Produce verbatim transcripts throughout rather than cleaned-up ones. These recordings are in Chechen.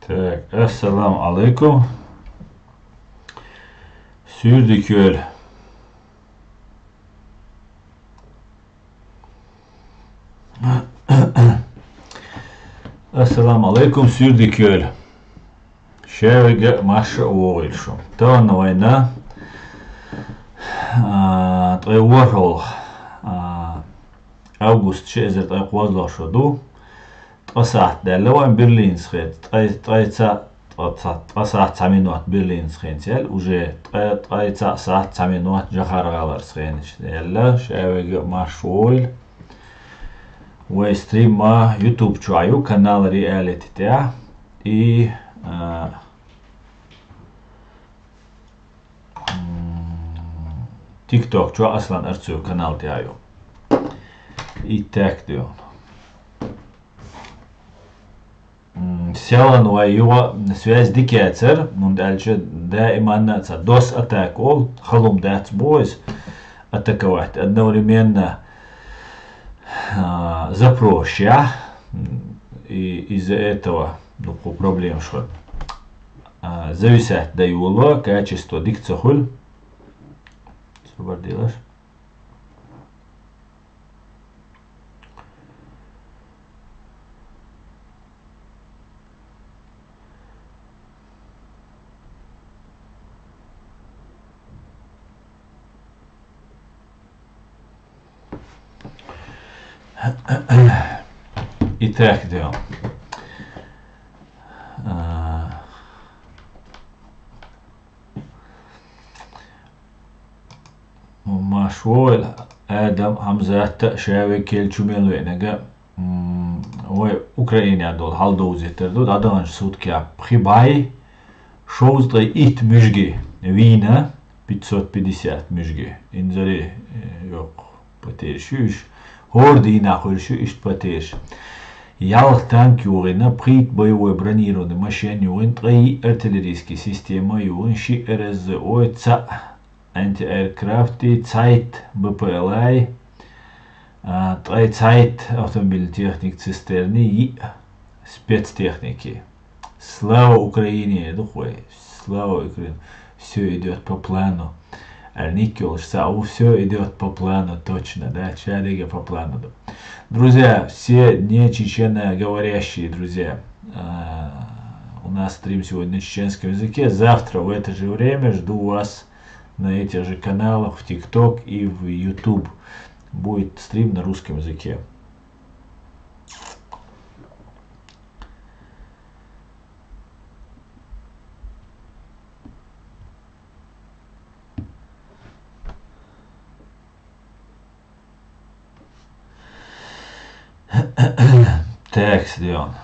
Так, ассаламу алейкум. Суьйре дика йойла. Ассаламу алейкум, суьйре дика йойла. Шаверг а, марша а вогӀийла шу. Тахана вайна, а, ткъе ворхӀалгӀа, а, август ши эзар ткъе кхоалагӀа шо ду. Ткъа сахьат даьлла вайн Берлинца хенахь. Ткъе, ткъе цхьа, ткъа цхьа, ткъа сахьат цхьа минот Берлинца хенахь яьлла, уже ткъе, ткъе цхьа сахьат цхьа минот Джохар-ГӀаларца хенахь яьлла. Шаверг а, марша вогӀийла. Вай стрим а YouTube чохь ю, канал Reality тӀехь. И, а, м, TikTok чохь Аслан Арцуев канал тӀехь ю. И так ду. М, селан вай юха связь дика яцара, хӀунда аьлча даиманна а цхьа дос атака олу, халум дац боху иза, атаковать. Одновременно, а, запросаш яхь, м, и из-за этого дуккха проблемаш хуьлу. А, зависать дан йоло, качество дика ца хуьлу. Собар делаш. И так делаем. А, Марша вогӀийла, Адам, Хьамзат а, Шаверг а, кхин чу мел веанарг а, м, вай Украинехь долу хьал довзийтар ду, дӀадаханчу суткехь пхи бӀе шовзткъе итт муьжги вийна, пятьсот пятьдесят муьжги. Инзаре, э, йоккха потеряш ю уьш. ХӀора дийнахь хуьлуш ю иштта потеряш. Ялх танк юхийна, пхийтта боевой бронированный машен юхийна, ткъе йиъ артиллерийский система юхийна, шиъ РСЗО, цхьаъ антиаэркрафти, цхьайтта БПЛА-й, а, ткъе цхьайтта автомобильный техника, цистерни, йиъ спецтехники. Слава Украине, ду-кх вай. Слава Украине. Всё идёт по плану. Аьлла, ник йолуш цхьаъ ву, всё идёт по плану, точно, да? Шадерг а по плану ду. Друзья, все не чеченоговорящие друзья, а, у нас стрим сегодня на чеченском языке. Завтра в это же время жду вас на этих же каналах, в TikTok и в YouTube. Будет стрим на русском языке. Так, Степан.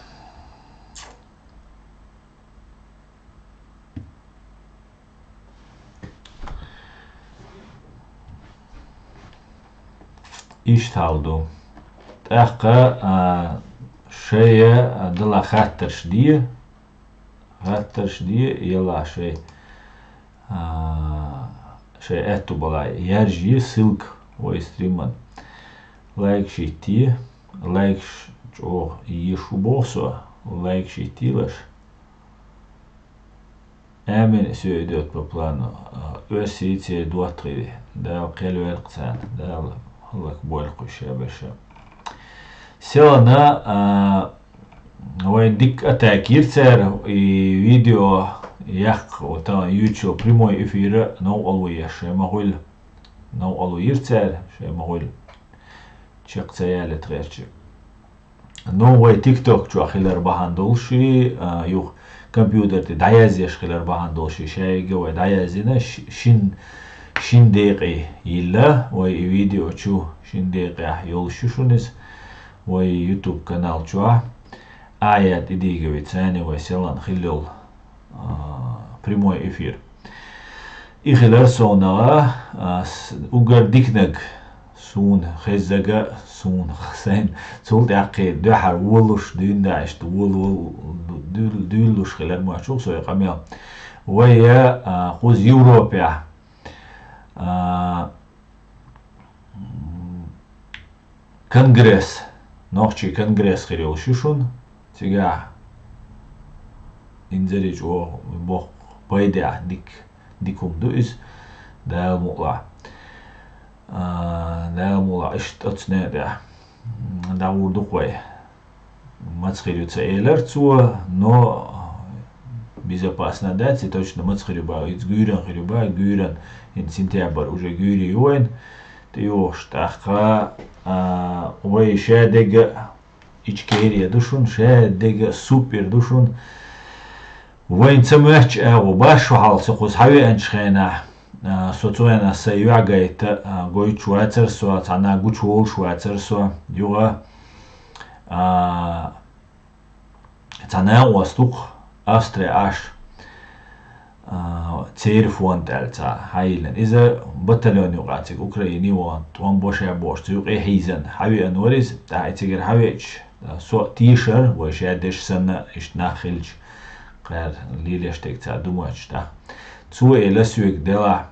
Иштта хьал ду. ТӀаккха, а, шайга, а, дала хаттарш де. Хаттарш де, яла шай, а, шай аьтту бала. Яржа ссылка вай стриман. Лайкаш йитте. Лайкаш чӀогӀа еш ву боху со. Лайкаш йиттелаш. Амин, всё идёт по плану. А, оьрсийцеран доттагӀий. Дала кхел ваьккхи царна. Дала хӀаллакбойла кхуьш шаберша. Селана, а, вайн дикка атака йира цара, и видео яккха, вот, а, ючо прямой эфира новкъарло еш, шайн ма хуьлу. Новкъарло йира цара, шайн ма хуьлу. Чекх ца ялийта гӀерташ. Ну, вай TikTok чохь хилар бахьана долуш и, а, юха компьютер тӀе дӀаязъеш хилар бахьана долуш и, шайга вай дӀаяздина, ши-, шин, шин декъе йилла, вай и видео чу шин декъехь йолуш ю шуна иза, вай YouTube канал чохь. Ая тӀедига вицани вай селан хилла йолу а, прямой эфир. И хилар совнагӀа, а, с-, угар диканаг суна хеззага, суна х-, сайн, цул тӀаьхьа дуьхьал волуш, дуьйна иштта вол-, вол-, дуьл-, дуьйлалуш хилар ма чух со и къамел. Вай, а, кхуза Европехь, а, Конгресс, нохчий конгресс хир йолуш ю шуна. Цигахь инзаре чӀогӀа боккха пайда а, дика, дика хӀума ду иза. Дала мукъалахь. А, Дала мукъалахь, иштта оцу некъа тӀехь. М, дӀагӀур ду-кх вай. Маца хир ю ца элира цо, но безопасно дац, и точно маца хир ю боху, иза гуьйранна хир ю боху, гуьйранна хӀинца сентябрь уже гуьйре ю вайна, тӀейогӀуш тӀаккха, а, вай шадерг а Ичкерия ду шуна, шадерг а супер ду шуна. Вайна ца моьттуш агӀо баш шу хьалха со кхуза хьавеанчу хенахь, а, со цу хенахь сайн юьхь гайта, а, гойтуш вацара со, цхьанна гучуволуш вацара со, юха, а, цхьа накъост ву-кх Австри Ӏаш, а, церан фонд аьлла цхьа хьайиллина. Иза батальон юкъа цига Украине вахана, тӀом бо ша бохуш, цу юкъе хьийзина, хьавеана вара иза, тӀаккха и цигара хьавеача, со а тешара, вай шадерш санна, иштта нах хилча, кхара лелош дерг цхьа ду моьттуш тӀаккха. Цо элира соьга, делахь,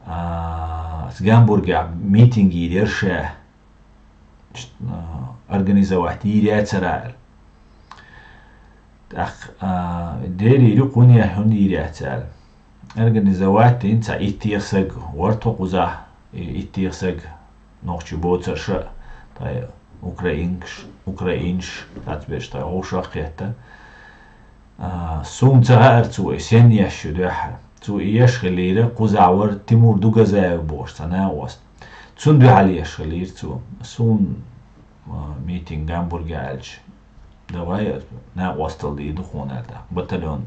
а, Гамбургехь митинг йийр яра ша, а, организовать йийр яцара аьлла. ТӀаккха, а, дера йийр ю-кх, хӀунда йийр яц аьлла. Организовать йина цхьа иттех саг вара тхо кхузахь, и иттех саг, нохчий боцурш а, тхайн украинкаш, украинцаш, цхьацберш тхайн вовшах а кхетта. А, суна ца хаьара цо и сенна еш ю дуьххьара. Цо и еш хилира, кхузахь вара Тимур Дугазаев бохуш цхьа накъост. Цунна дуьхьал еш хилира цо. Суна, а, митинг Гамбурге аьлча, давай, накъосталла дийр ду хьуна аьлла тӀаккха. Батальон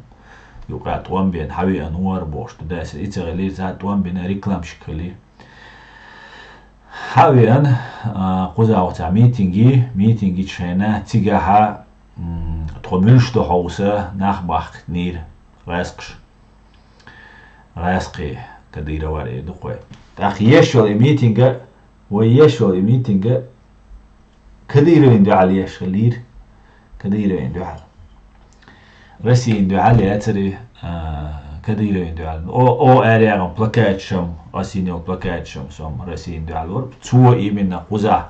юкъа тӀом бина, хьавеана вара бохуш ду, дас и ца хилира, цхьа тӀом бина рекламщик хилира. Хьавеана, а, кхузахь оцу митинге, митингичу хенахь, цигахьа, м, тхо муьлш ду хьовса, нах бахкийтинера, гӀаьскхаш. ГӀаьскхий, Кадыровра эр ду-кх вай. ТӀаккха еш йолу и митинга, вай еш йолу и митинга Кадыровна дуьхьал еш хилира. Кадыровна дуьхьал. Россина дуьхьал яцара, а, Кадыровна дуьхьал. О, о, арягӀан плакаташам, Россина йолу плакаташам сом Россина дуьхьал вара. Цо именно кхузахь,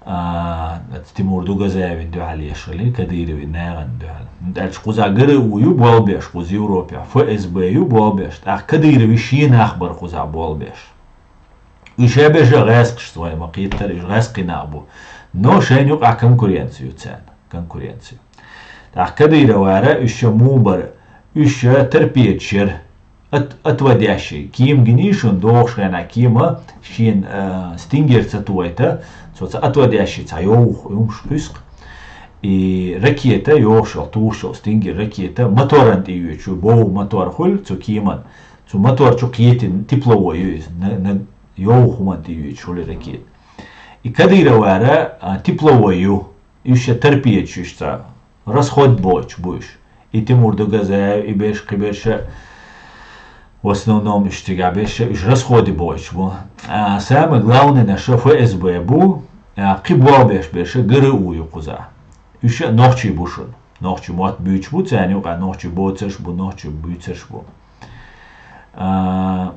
а, Тимур Дугазаевна дуьхьал еш хилира, Кадыровн нахана дуьхьал. ХӀунда аьлча кхузахь ГРУ ю болх беш, кхуза Европехь, ФСБ ю болх беш. ТӀаккха Кадыровн шен нах бара кхузахь болх беш. Уьш а беша гӀаьскхашца, вай ма кхеттара, уьш гӀаьскхий нах бу. Но шайна юкъахь конкуренция ю царна, конкуренция. ТӀаккха Кадыровра уьш ша муха бара, уьш ша торпедаш яра, от-, отводящий. Кема гиний шуна, догӀуш хенахь кема шена, а, стингер ца тухийта, цо цхьа отводящий цхьа йовха хӀумаш кхуьсу-кх. И ракета, йогӀуш йолу, тухуш йолу стингер ракета, моторан тӀе йоьдуш ю, бовгӀа мотор хуьлу цу кеман. Цу мотор чу кхетина, тепловой ю иза, на, на, йовха хӀуманна тӀе йоьдуш хуьлу ракета. И Кадыровра, а, тепловой ю, уьш ша торпедаш, уьш цхьа расход бойтуш бу уьш. И Тимур Дугазаев, и берш, кхин берш а, в основном уьш цигахь берш а, уьш расходе бойтуш бу. А, самое главное, на ша ФСБ бу, а, кхин болх беш берш а ГРУ ю кхузахь. Уьш а нохчий бу шуна. Нохчий мотт буьйцуш бу, царна юкъахь нохчий боцурш бу, нохчий буьйцурш бу. А,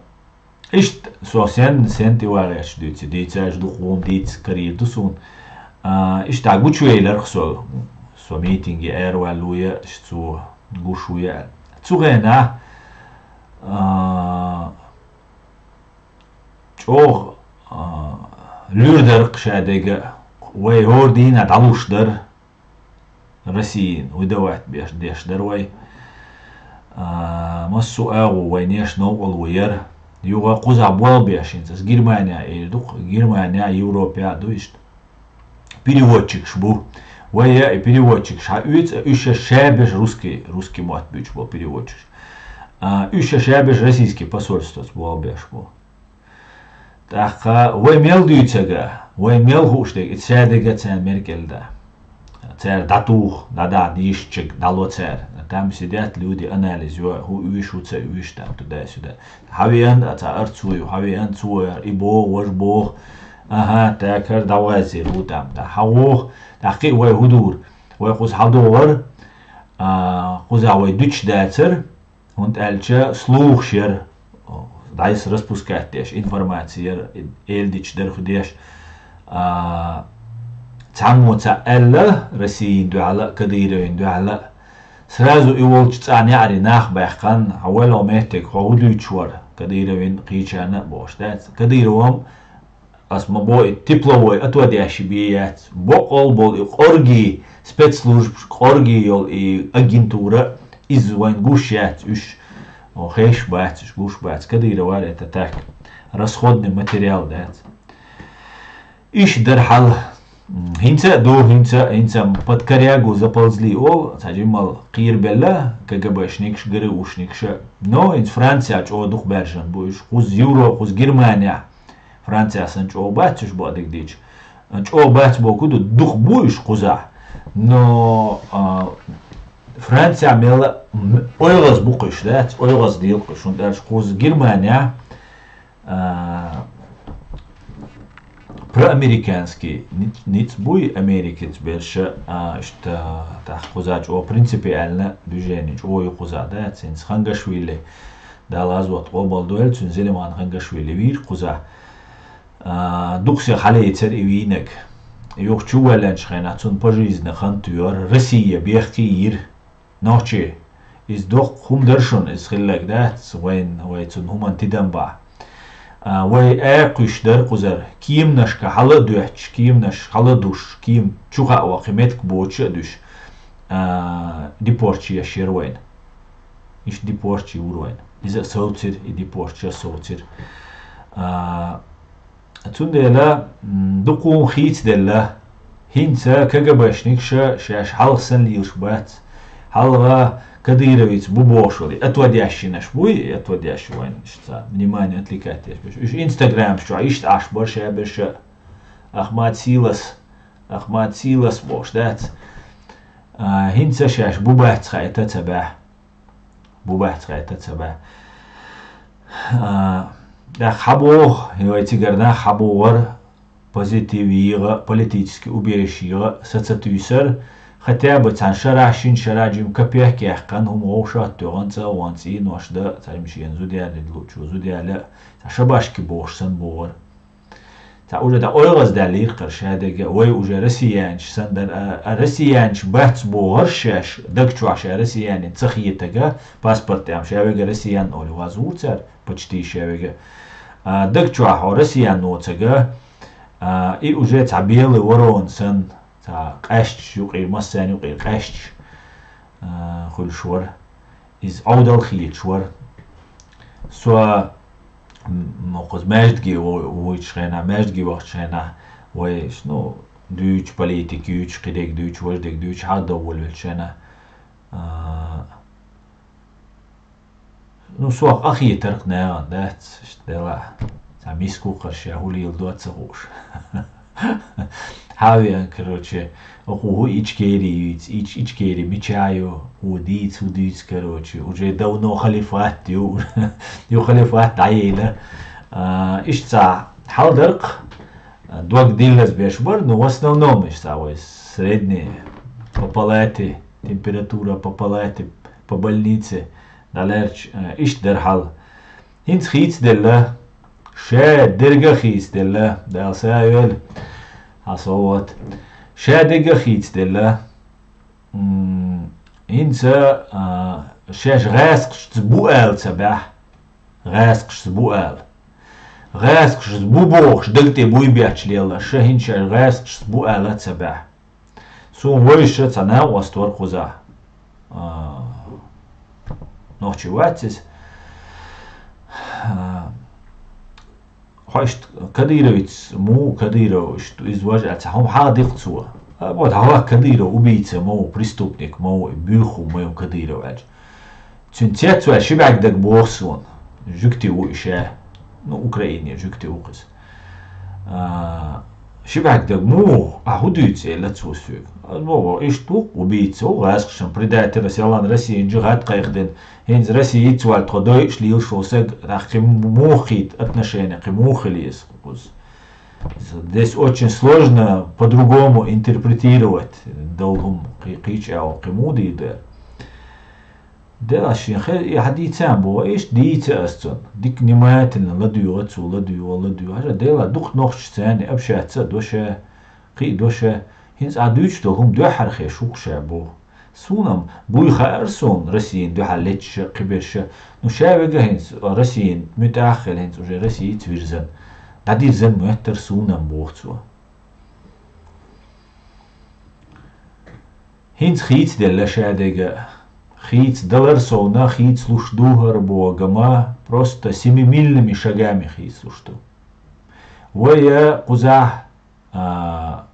Иштта со сен, сен тӀе вагӀерчу дуьйцу, дийцаш ду хьуна, дийца карийр ду суна. А, иштта гучувелларх со, со митинге араваьлла ву я, иштта цо гуш ву я. Цу хенахь, а, чӀогӀа, а, луьра дара-кх шадерг а, вай хӀора дийнахь дӀалуш дара. Россин выдавать беш, деш дара вай. А, массо а агӀо вайна еш новкъарло яра. Юха кхузахь болх беш хӀинца аса Германия эр ду-кх, Германия, Европа ду иштта. Переводчикаш бу. Вай а и переводчикаш хьаоьцу, уьш ша шабеш русский, русский мотт буьйцуш болу переводчикаш. А, уьш ша шабеш российский посольствоца болх беш бу. ТӀаккха вай мел дуьйцург а, вай мел хууш дерг, и цаьрдиг а царна мера кӀел дан. Цара дӀатуху, дӀадахьа дийшачиг дӀало цара. Там сидят люди, анализ йо, хӀун уьш, хӀун ца уьш, там туда-сюда. Хьан веана, а цхьа арц ву ю, хьан веана, цо яра, и боху, важа боху. Аха, так, хӀара дӀавазийр ву там, тӀаккха хьан воху, тӀаккха кхин а вай хӀун дура? Вай кхуза хьан догӀар, а, кхузахь вай дуьтуш дацар, ХӀунда аьлча слухаш яра, дӀайса распускать деш, информаци яра, эладиташ дара хӀу деш. А, цхьаммо цхьаъ аьлла, Россин дуьхьала а, Кадыровн дуьхьала а, Сразу и волчу цӀа неӀаре нах баьккхина, хьо ваьлла меттиг, хьо хӀун дуьйцуш вара, Кадыровн кхечарна а бохуш дац. Кадыровн, ас ма боху, и тепловой отводящий бен яц. Боккъал болу и къорги, спецслужбаш къорги йолу и агентура, иза вайн гуш яц уьш. Хеш бац уьш, гуш бац. Кадыров вара это так. Расходный материал дац. Иштта дара хьал. ХӀинца а ду, хӀинца, хӀинца под корягу заползли олу, цхьа жиммал кхерабелла, КГБшникаш, ГРУшникаш. Но хӀинца Францехь чӀогӀа дукха баьржина бу уьш. Кхуза Европа, кхуза Германехь. Францехь санна чӀогӀа бац уьш бакъдерг дийцича. ЧӀогӀа бац бохург ду, дукха бу уьш кхузахь. Но, а, Францехь мелла м-, ойгӀаз бу кхуьш, дац? ОйгӀаз делахь кхуьш, хӀунда аьлча кхуза Германехь, а, проамериканский ни-, ницкъ буй Америкаца берш, а, иштта, тӀаккха кхуза чӀогӀа принципиально движение чӀогӀа ю кхуза, дац? ХӀинца Хангашвили, Дала гӀазот къобалдойла, цуьнан зенаван Хангашвили вийра кхуза. А, дукха сих хьалаэцара и вийнарг. Юха чу ваьллачу хенахь цунна пожизненно хан тоьхира, Россия бехке йира. Нохчий, иза доккха хӀума дара шуна, иза хилларг дац, вайн, вай цунна хӀуманна тидам бахь. А, вай а кхуьйсуш дара кхузара, кеманашка хьала а доьттуш, кеманаш хьала а душ, кема чу хаьа ваха, меттиг боцуш а дуьш, а, депорташ еш яра вайна. Иштта депорташ йора вайна. Иза а совцира, и депорташ а совцира. А, Цундела, м, дукха хӀума хийцаделла, хӀинца КГБшникаш шаьш хьалха санна лелаш бац. Хьалха Кадыровца бу бохуш вали, отводящийнаш буй, отводящий вайн, иштта, внимание отвлекать деш берш. Уьш Instagram чохь иштта Ӏаш бара ша берш, Ахмат Силас, Ахмат Силас бохуш дац. А, хӀинца шаьш бу бац хаийта ца баьхьа. Бу бац хаийта ца баьхьа. А, тӀаккха хьан боху, и вай цигара нах хьан бохура, позитив йийгӀа, политический убежище йийгӀа, са ца туьйсура, хотя бы цхьана шарахь, шина шарахь жима капек яьккхина, хӀума вовшах а тоьхна, цӀа а вахна, цӀенош дан, цхьа жима шена зуда яьлла, лучу зуда яьлла, цхьа шабашки бохуш санна бохура. Цхьа уже дӀа ойгӀаз даьллера кхара шадерг а, вай уже россиянаш санна дара, а, а, россиянаш бац бохура шаьш, даг чохь ша россиянин ца хетарг, паспорт тӀехь ша вега россиян олий ваза ву цара, почти ша вега. А, даг чохь хьо россиян воцург, а, и уже цхьа белый ворона санна, цхьа къаьсташ юкъера, массарна юкъера къаьсташ, а, хуьлуш вара. Иза Ӏовдал хийташ вара. Со, м, м, кхуза маьждиге во-, вуьйцучу хенахь, маьждиге вахчу хенахь, вай, ну, дуьйцу политика, юьйцу, кхидерг дуьйцу, важдерг дуьйцу, хьагӀ доввалвеллачу хенахь. А, ну, сох къахетарх нагӀан дац, иштта делахь. Цхьа миска ву кхара ша хӀун леладо а ца хууш. Хьан веана, короче, оха хӀу Ичкери юьйцу, Ич-, Ичкери мича ю, хӀу дийца, хӀу дуьйцу, короче, уже давно халифат ю, ю халифат дӀаяйла. А, иштта цхьа хьал дарх, а, дог диллаза беш бара, но в основном иштта цхьа вай средний по палате, температура по палате, по больнице, дӀалаьрча, а, иштта дара хьал. ХӀинца хийцаделла, ша дерга а хийцаделла, Дала са а йойла, хьан совгӀат. Ша дерга а хийцаделла, м, хӀинца, а, шаьш гӀаскхашца бу ала ца баьхьа, гӀаскхашца бу ала. ГӀаскхашца бу бохуш, даг тӀе буй бетташ лелла, ша хӀинца шаьш гӀаскхашца бу ала ца баьхьа. Суна вайша цхьа накъост вара кхузахь. А, нохчи вац иза. А, хьо иштта Кадыровец муха, Кадыров иштта иза важа аьлла, цхьа хӀума хьагӀ дикха цо. А, вот, хьан ваха Кадыров убийца ма ву, преступник ма ву, и буьйху ма ю Кадыров аьлча. Цуьнан цец ваьлла ши бӀаьрг даг боху суна. Жуьгти ву и ша. Ну, Украинера жуьгти ву-кх иза. А, ши бӀаьрг даг муха, ахьа хӀун дуьйцу, элира цо соьга. Ас боху, иштта ву-кх, убийца ву, гӀаскхашна предатель, ас ялан Россиян джихад кхайкхадина. ХӀинца Россия йицваьлла тхо дойуш лелаш волу саг, нах кхин муха хийта отношение, кхин муха хила еза кхуза. Здесь очень сложно по-другому интерпретировать долу хӀума, кхи-, кхечу агӀор кхин муха дийр дара. Делахь шен хе-, и хьан дийца боху, иштта дийца ас цунна. Дика внимательно ладуьйгӀа цо, ладуьйгӀа, ладуьйгӀа. Хьажа, делахь дукха нохчашца царна общаться а до ша, кхин а до ша. ХӀинца ахь дуьйцуш долу хӀума дуьххьара хезаш ву-кх ша боху. Суна-м буй хаьара суна Россияна дуьхьал леташ а, кхиберш а. Ну, ша вега хӀинца Россияна муьтӀахь а хила, хӀинца уже Россияца вирзина. ДӀадирзина моьттара суна-м, боху цо. ХӀинца хийцаделла ша дега. Хийцадалар совна, хийцалуш ду хӀара боху гама, просто семимильными шагами хийцалуш ду. Вай кхузахь, а,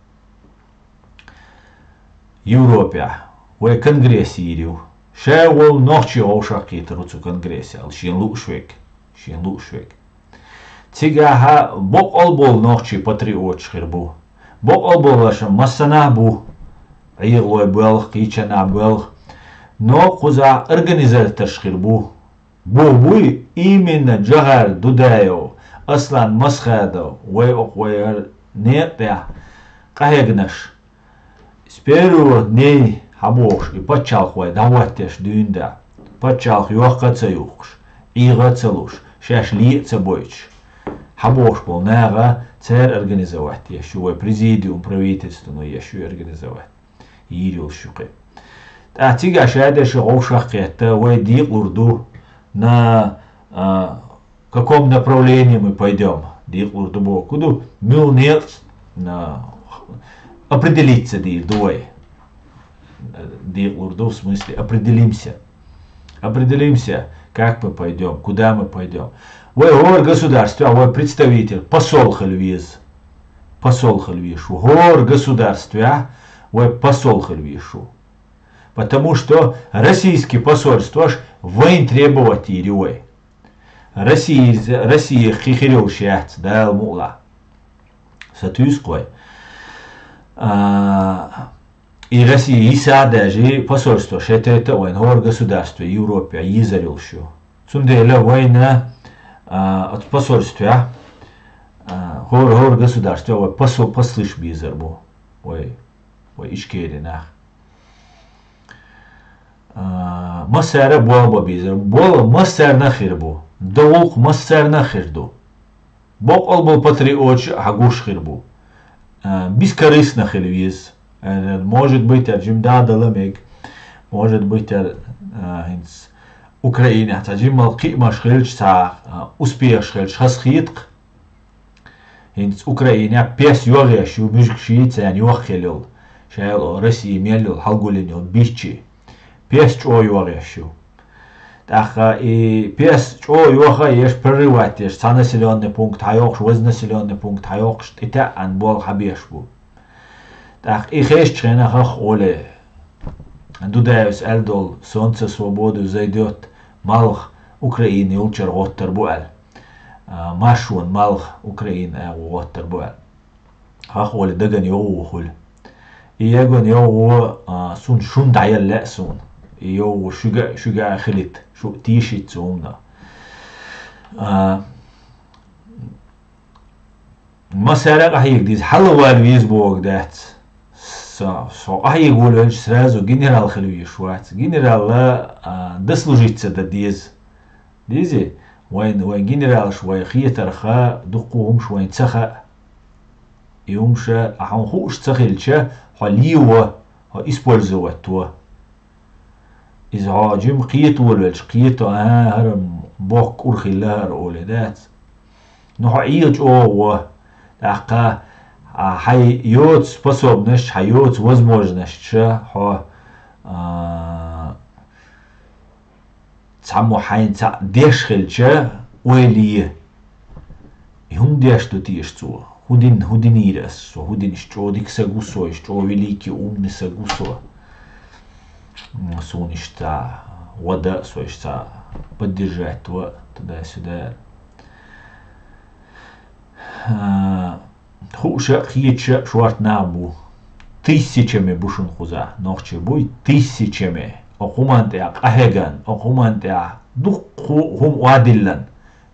Европехь, вай конгресс йийр ю. Ша волу нохчий вовшахкхетар ву цу конгрессе, шена лууш верг. Шена лууш верг. Цигахь боккъал болу нохчий патриоташ хир бу. Боккъал болуш массанахь бу. ӀегӀалой боьлху, кхечанахь боьлху. Но кхузахь организаторш хир бу. Бо буй именно Джохар Дудаев, Аслан Масхадов, вай окху вай хӀара некъа тӀехь къахьегнаш. С первых дней хьабохуш, и пачхьалкх вай дӀахӀоттеш дуьйна да. Пачхьалкх йоккха а ца юхкуш, Ӏеха а ца луш, шаьш ле а ца бойтуш. Хьабохуш болу наха цара организовать еш ю, вай президиум правительствано еш ю организовать. Йийр йолуш ю кхин. ТӀаккха цигахь ша дерш вовшахкхетта, вай декъалур ду, на, а, каком направлении мы пойдём? Декъалур ду боху ду, муьлха некъ, а, определиться дийр ду вай. Декъалур ду, в смысле, определимся. Определимся, как мы пойдём, куда мы пойдём. Вай хӀора государствехь вай представитель, посол хила веза. Посол хила веза шу. ХӀора государствехь вай посол хила веза шу. Потому что российский посольствош вайн требовать йийр ю вай. Россия, Россия кхин хир йолуш яц, Дала мукъ лахь. Сатуьйсу кхой. А, и Россия йиса а даже посольство шетайта а вайн хӀора государстве Европе езар йолуш ю. Цундела вайна, а, оцу посольстве, а, хӀора, хӀора государстве вай посол, послыш безар бу. Вай, вай Ичкери нах. А, массара а болх бан безар. Болх массарна а хир бу. Дан гӀуллакх массарна а хир ду. Боккъал болу патриоташ а хьан гуш хир бу. А, бескорыстно хила веза. А, может быть, а, жимма дӀа а дала мега. Может быть, а, а, хӀинца Украинехь цхьа жимма кхиамаш хилча, цхьа, а, успехаш хилча, хазахета-кх. ХӀинца Украинехь пес йогӀеш ю, муьжгаший царна йоххийла йолу, ша йолу Россия мел йолу хьалгулйина йолу биччий. Пес чӀогӀа йогӀеш ю. ТӀаккха и пес чӀогӀа йоха а еш, прорывать еш, цхьа населённый пункт хьайоккхуш, ваза населённый пункт хьайоккхуш, тӀе таьӀан болх хьабеш бу. ТӀаккха и хезачу хенахь хӀокху олий, Дудаевс аьлла долу «Солнце свободы взойдёт» малх Украина йолчара гӀоттар бу аьлла. А, маршонан малх Украина агӀо гӀоттар бу аьлла. ХӀокху олий дагана йогӀу хуьлу. И ягон йогӀу, а, суна шун дӀаелла лаьа суна. И йогӀу шуьга, шуьга а хилийта, шу тийшийтта цу хӀумано. А, массара а къахьега деза, хьалавала веза бохург дац. Со, со къахьега волавелча, сразу генерал хила везаш вац. Генерал, а, дослужиться дан деза. Дезий, вайн, вайн генералаш вай хетарха, дуккха хӀумаш вайн ца хаьа. И хӀумаш а хьуна хууш ца хилча, хьо лево, хьо использовать во. Иза хьо жимма кхета волавелча, кхето, а, хӀара боккха кӀур хилла хӀара олий дац. Ну, хьо Ӏийла чӀогӀа во. ТӀаккха, а, хьайн йоцу способностьш, хьайн йоцу возможностьш хьо, а, цхьаммо хьайна цхьаъ деш хилча, ойла е. И хӀунда деш ду теша цо? ХӀун дина, хӀун динийра ас? Со хӀун дина, иштта чӀогӀа дика саг ву со, иштта чӀогӀа великий, умный саг ву со? М, суна иштта гӀо дан а, со иштта поддержать ван а, туда-сюда. А, хууш а, кхеташ а шорта нах бу. Тысячами бу шуна кхузахь. Нохчий буй тысячами. Окху хӀуманна тӀехь къахьегна, окху хӀуманна тӀехь дуккха хӀума охьадиллина.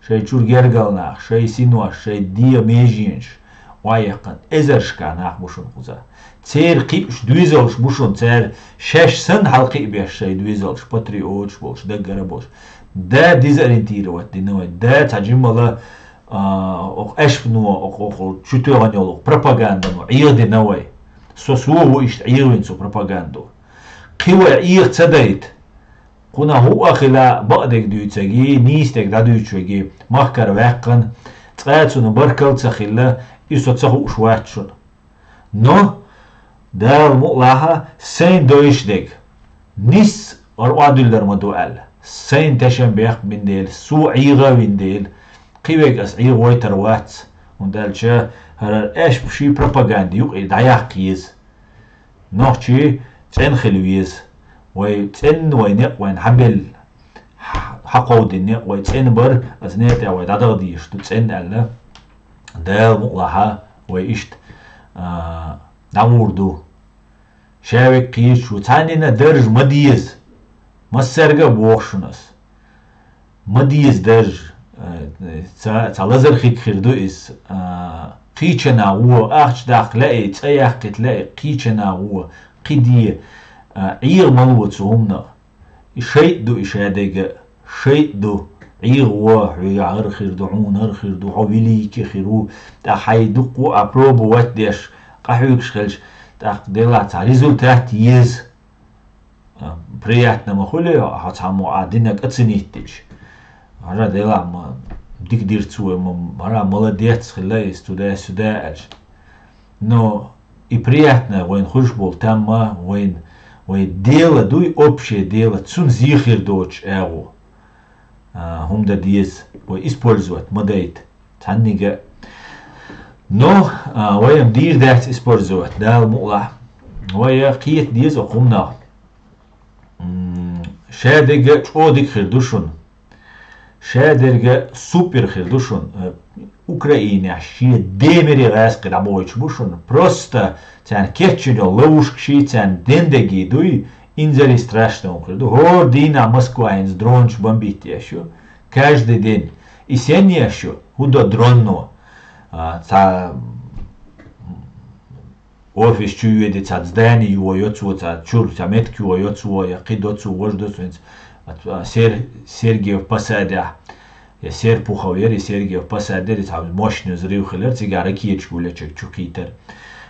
Шайн чуьра гергара нах, шайн синош, шайн дегӀан меженаш охьаяьккхина эзаршкахь нах бу шуна кхузахь. Церан кхиош доьзалш бу шуна, цара шаьш санна хьалакхиабеш шайн доьзалш, патриоташ болуш, даггара болуш. Да дезориентировать дина вай, да цхьа жиммала, а, окху аьшпано, окху, окху чу тоьхна йолу пропагандано Ӏехадина вай. Со, со ву иштта Ӏехавина цу пропагандо. Кхин вай Ӏеха ца дайта, кхунах хӀуъа хила бакъдерг дуьйцаги, нийсдерг дӀадуьйцуш веги, махкара ваьккхина, цкъа а цунна баркал ца хилла, и со ца хууш вац шуна. Но, Дала мукъалахь, сайна дойчу дерг, нисса хӀара охьадуьллур ма ду аьлла, сайна тешам бехк бина дела, со Ӏеха а вина дела, кхин верг ас Ӏехавайтар вац, хӀунда аьлча хӀара аьшпаший пропаганда юкъе дӀаяккха еза. Нохчий цӀена хила веза. Вай цӀена вай некъ вайна хьабелла, хьакховдийна некъ вай цӀена бар, аса некъа тӀехь вай дӀадаха дезаш ду цӀена аьлла, Дала мукъалахь вай иштта, а, дӀагӀур ду. Ша век кхеташ ву, цхьаннена дарж ма деза. Массаьрга а боху шуна ас. Ма деза дарж, э, ца, ца лазар хиг хир ду иза. А, кхийчана гӀо, ахча даккха лаьий, цӀа яккхийта лаьий, кхийчана гӀо, кхин де, а, Ӏеха ма ло цу хӀуманах. И шайтӀа ду, и шадерг а шайтӀа ду. Ӏеха вон, хьоьгахь хӀара хир ду, хьуна хӀара хир ду, хьо великий хир ву, тӀаккха хьайн дуккха а пробовать деш, къахьоьгуш хилча, тӀаккха делахь цхьа результат еза. А, приятно ма хуьлий, хьо цхьаммо а динарг оценить дича. ХӀара делахь ма дика дира цо, ма, хӀара молодец хилла иза, туда-сюда аьлча. Но и приятно вайна хуьлуш болу там ма вайна, вай дело дуй, общее дело, цунна зе хир доцуш агӀо, а, хӀума дан деза, вай использовать ма дайта цхьаннега а. Но, а, вай-м дийр дац использовать, Дала мукъалахь. Вай кхета деза оцу хӀуманах. М, шадерг а чӀогӀа дика хир ду шуна. Шадерг а супер хир ду шуна. Э, Украинехь шен де мери гӀаьскхи дӀабохуьйтуш бу шуна. Просто царна кечйина йолу ловушкаш, царна дендеги дуй, инзаре страшно хир ду. ХӀора дийнахь Москва хӀинца дронаш бомбить еш ю. Каждый день. И сен еш ю? ХӀун до дронно? А, цхьа офис чу йоьду, цхьа здани йо йо цо, цхьа чуьра, цхьа меттиг йо йо цо, я кхин до цо, важа до цо, хӀинца, а, Сер-, Сергиев Посадехь, я Серпухов яра, и Сергиев Посад яра, и цхьа мощный взрыв хилира, цигахь ракеташ гулъечуьра чу кхийтира.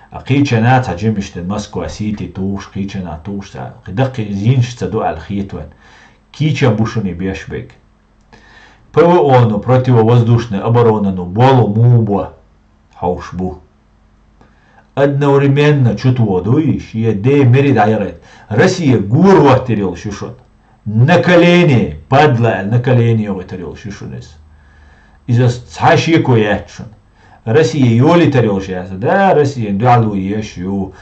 А кхийчана цхьа жимачу ден Москва Сити тухуш, кхийчана тухуш, цхьа кхин даккхий йинаш ца ду аьлла хета вайн. Кийча бу шуна и беш берг. П В О-ну, противовоздушная оборона-ну, болу муха бо хьовш бу. Одновременно чу тоха дуй, шен де мери дӀаяхийта. Россия гора хӀоттор йолуш ю шуна. На колени, падла аьлла, на колени йохуьйтур йолуш ю шуна иза. Иза цхьа шеко яц шуна. Россия йолуьйтур йолуш яц. Да, Россияна дуьхьал ву еш ю.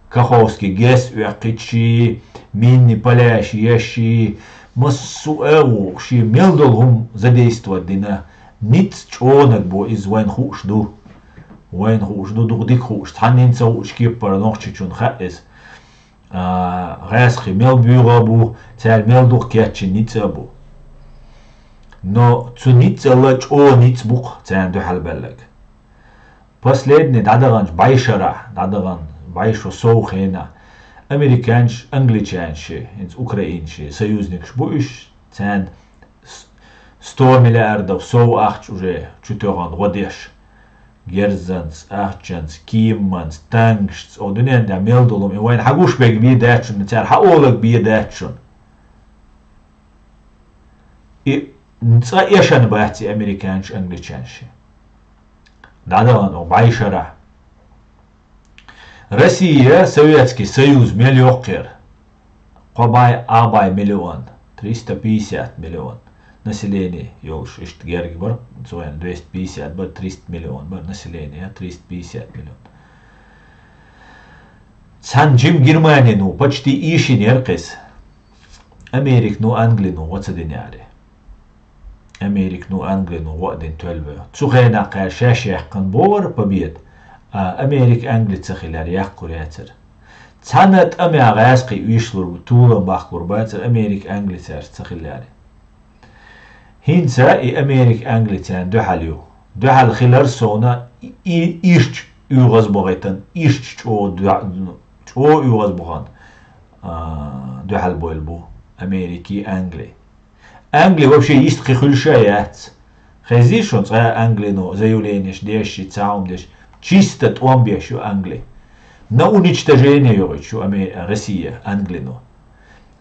Каховский ГЭС оьккхуьйтуш, минный поляш еш, массо а агӀо, шен мел долу хӀума задействовать дина. Ницкъ чӀогӀаниг бу иза, вайна хууш ду. Вайна хууш ду, дукха дика хууш. Цхьаннен ца хуучу кепара Нохчийчунна хаьа иза. А, гӀаьскхи мел буьйгӀа бу, цара мел дукха кечйина ницкъ а бу. Но цу ницкъала чӀогӀа ницкъ бу-кх царна дуьхьал баьлларг. Последний дӀадаханчу бӀешарахь, дӀадахана бӀе шо сов хенахь, американцаш, англичанаш, хӀинца украинцаш союзникаш бу уьш, царна с-, сто миллиардов сов ахча уже чу тоьхна гӀо деш. Герзанца, ахчанца, кииманца, танкашца, о, дуьнен тӀехь мел долу, и вайна хьан гуш берг бен дац шуна, цара хьан олург бен дац шуна. И цкъа эшна бац и американцаш, англичанаш. ДӀадахана оха бӀешарахь. Россия, Советский Союз мел йоккха яра? Кхо бӀе, а бӀе миллион, триста пятьдесят миллион население йолуш, иштта герга бара, цо вайн двести пятьдесят бара, триста миллион бара население, триста пятьдесят миллион. Цхьана жима Германи-ну почти ийшина яра кхеза. Америка-ну, Англи-ну гӀо ца дина аьлла. Америка-ну, Англи-ну гӀо а дина тоьлла вай. Цу хенахь кхара шаьш яьккхина бохура победа, а Америка, Англи ца хилар, яккхур яцара. Цхьана тӀамехь гӀаьскхи уьйшалур бу, тулам баккхалур бацара Америка, Англи цаьрца ца хиларе. ХӀинца и Америка, Англи царна дуьхьал ю. Дуьхьал хилар совна и, и, ирча оьгӀазбахийтан, ирча чӀогӀа дуьхьа-, чӀогӀа оьгӀазбахана, а, дуьхьал бойла бу Америки, Англи. Англи вообще йист кхин хуьлуш а яц. Хезий шуна цкъа Англи-ну заявленеш деш, и цхьа хӀума деш, чисто тӀом беш ю Англи. На уничтожение йохуьйтуш ю Аме-, Россия, Англи-ну.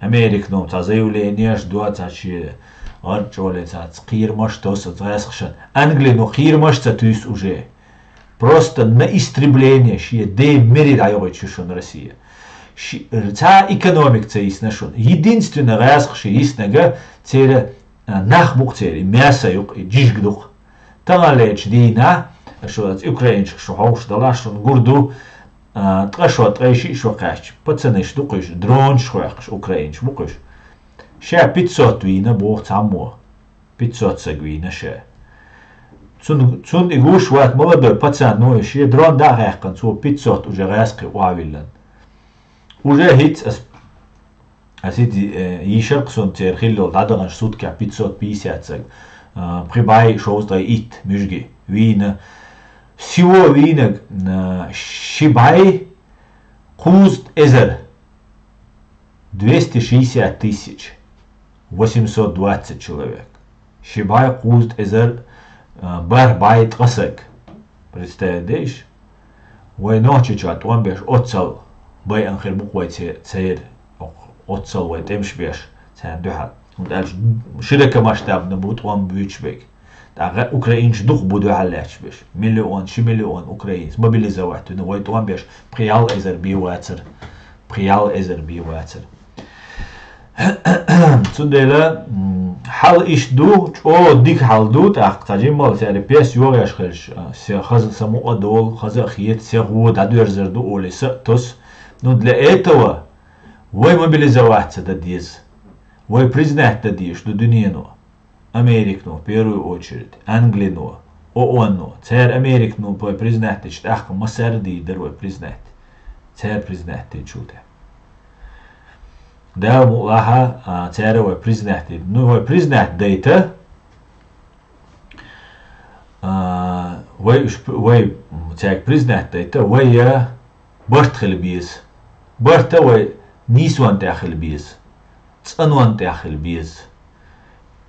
Американо цхьа заявленеш до, цхьа ши гӀарчӀоле цхьацца кхерамаш тосса гӀаьскхашна. Англино кхерамаш ца туьйсу уже. Просто на истребление шен ден мере дӀайохуьйтуш ю шуна Россия. Ши-, цхьа экономика ца йисна шуна. Единственное гӀаьскхаша йиснарг церан, а, нах бу-кх церан, и мясо ю-кх, и жижиг ду-кх. Таханлерчу дийнахь, шо, украинчех шо хьовш далахь, шуна гур ду, а, ткъа шо, ткъе шиъ шо кхаьчча, пацанаш ду-кх уьш, дронаш хоьхкуш украинчу бу-кх уьш. Ша пятьсот вийна боху цхьаммо. Пятьсот саг вийна ша. Цунна, цунна и гуш вац, молодой пацан, ну, и шен дрон дӀа а хаьккхина, цо пятьсот уже гӀаьскхи охьавиллина. Уже хӀинца ас, ас хӀинца, э, йийшар-кх суна церан хилла йолу дӀадаханаш, суткехь пятьсот пятьдесят саг, а, пхи бӀе шовзткъе итт муьжги вийна. Всего вийнарг, а, ши бӀе кхузткъа эзар. Двести шестьдесят тысяч восемьсот двадцать человек. Ши бӀе кхузткъа эзар, а, бархӀ бӀе ткъа саг. Представить деш? Вай Нохчийчохь тӀом беш оццал байъина хир бу-кх вай це-, церан. Оццал вай тӀемаш беш царна дуьхьал. ХӀунда аьлча широкомасштабно бу тӀом буьйцуш берг. ТӀаккха украинцаш дукха бу дуьхьал лаьтташ берш. Миллион, ши миллион украинец мобилизовать вина, вай тӀом беш пхи ялх эзар бен вацара. Пхи ялх эзар бен вацара. Цундела, м, хьал иштта ду, чӀогӀа дика хьал ду, тӀаккха цхьа жимма цаьрга пес йогӀеш хилча, а, се хаза самукъа а долу, хаза а хета, се гӀо дӀадоьрзур ду олий са а тосу. Ну, для этого вай мобилизоваться дан деза. Вай признать дан дезаш ду дуьнено. Американо, в первую очередь, Англино, ООН-но. Цара Американо вай признать дича, тӀаккха массара а дийр дара вай признать. Цара признать дича тӀе. Дала мукъалахь, а, цара вай признать дийр. Ну, вай признать дайта, а, вай уьш, вай, м, цаьрга признать дайта, вай, а, барт хила беза. Барта вай нийсонан тӀехь хила беза. ЦӀанонан тӀехь хила беза.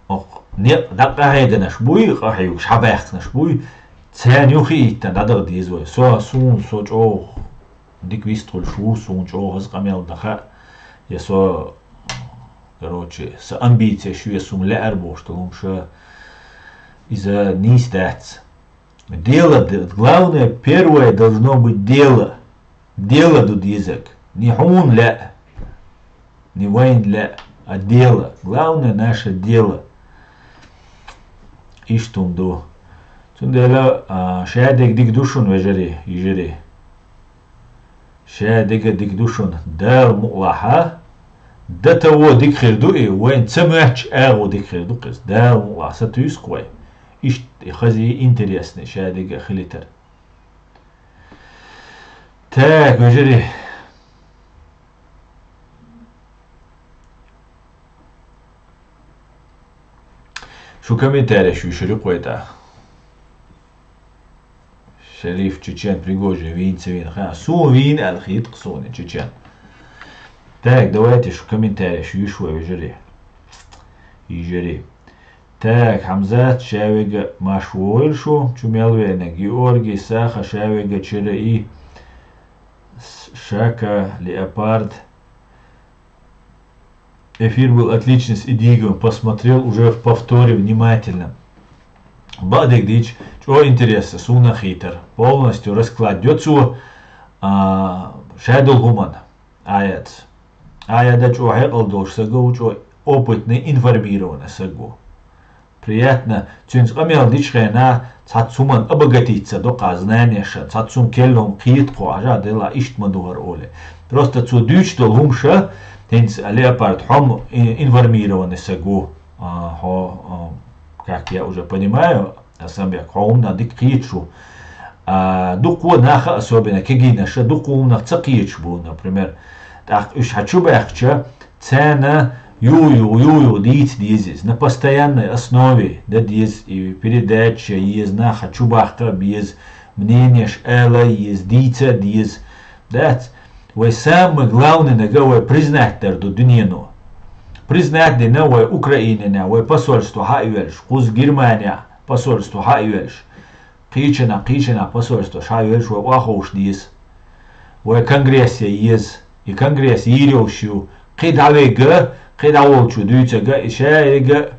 Окху некъ дӀакъахьеганаш буй, къахьоьгуш хьабаьхкинарш буй, царна юххе а йиттина дӀадаха деза вай. Со, суна, со чӀогӀа дика вистхуьлуш ву, суна чӀогӀа хаза къамел дан хаьа, я со, короче, сан амбицеш ю, я суна лаьара бохуш долу хӀума ша, иза нийса дац. Дело, д-, главное, первое должно быть дело. Дело ду дезарг. Не хьуна лаьа, не вайна лаьа, а дело. Главное, наше дело. Иштта хӀума ду. Цундела, а, шадерг дика ду шуна, вежарий, йижарий. Шадерг дика ду шуна. Дала мукъалахь, до того дика хир ду и, вайна ца моьттучу агӀо дика хир ду-кх иза. Дала мукъалахь, сатуьйсу-кх вай. Иштта и хаза, интересный шадерг а хилийтар. Так, вежарий. Шу комментареш вуьшур ю-кх вай тӀаккха. Шериф, чечен, Пригожин вийна ца вийна хаьа. Суна вийна аьлла хета-кх суна чечен. Так, давайте шу комментареш вуьйш вай, вежарий. Йижарий. Так, Хьамзат, ша вега Маш вогӀийла шу, чу мел веаниг, Георгий, Саха, ша вега чуьра и Шака, Леопард. Эфир был отличный с Идиговым, посмотрел уже в повторе внимательно. Баъдерг дийча, чӀо интересно, суна хийтар. Полностью расклад йо цо, а, шадолу хӀуманна. Аяц. Аяда чӀо хьекъал долуш саг ву, чӀо опытный, информированный саг ву. Приятно, цуьнца къамел дича хенахь, цхьацца хӀуманна обогатиться до-кх а знаниеша, цхьацца хӀума келлалц кхета кхо, хьажа делахь, иштта ма ду хӀара олий. Просто цо дуьйцуш долу хӀума ша, хӀинца Леопард хьо-м и-, информированный саг ву, а, хьо, а, как я уже понимаю, Асанбек, хьо хӀуманах дика кхеташ ву. А, дуккха наха, особенно кегийнаша, дуккха хӀуманах ца кхеташ бу, например. ТӀаккха уьш хьан чу баьхкича, царна ю-ю, ю-ю дийца деза иза. На постоянной основе дан деза и передача еза, нах хьан чу баккха а беза, мнениеш ала а еза, дийца а деза. Дац, вай самый главный нага вай признать дар ду дуьнено. Признать дина вай Украинина, вай посольство хьа а йоьллуш, кхуза Германия посольство хьа а йоьллуш. Кхечанхьа, кхечанхьа посольство ша йоьллуш вай охьаховш деза. Вай конгрессе еза. И конгресс йийр йолуш ю. Кхы дӀавега, кхы дӀаволчо дуьйцага, и шаеррига,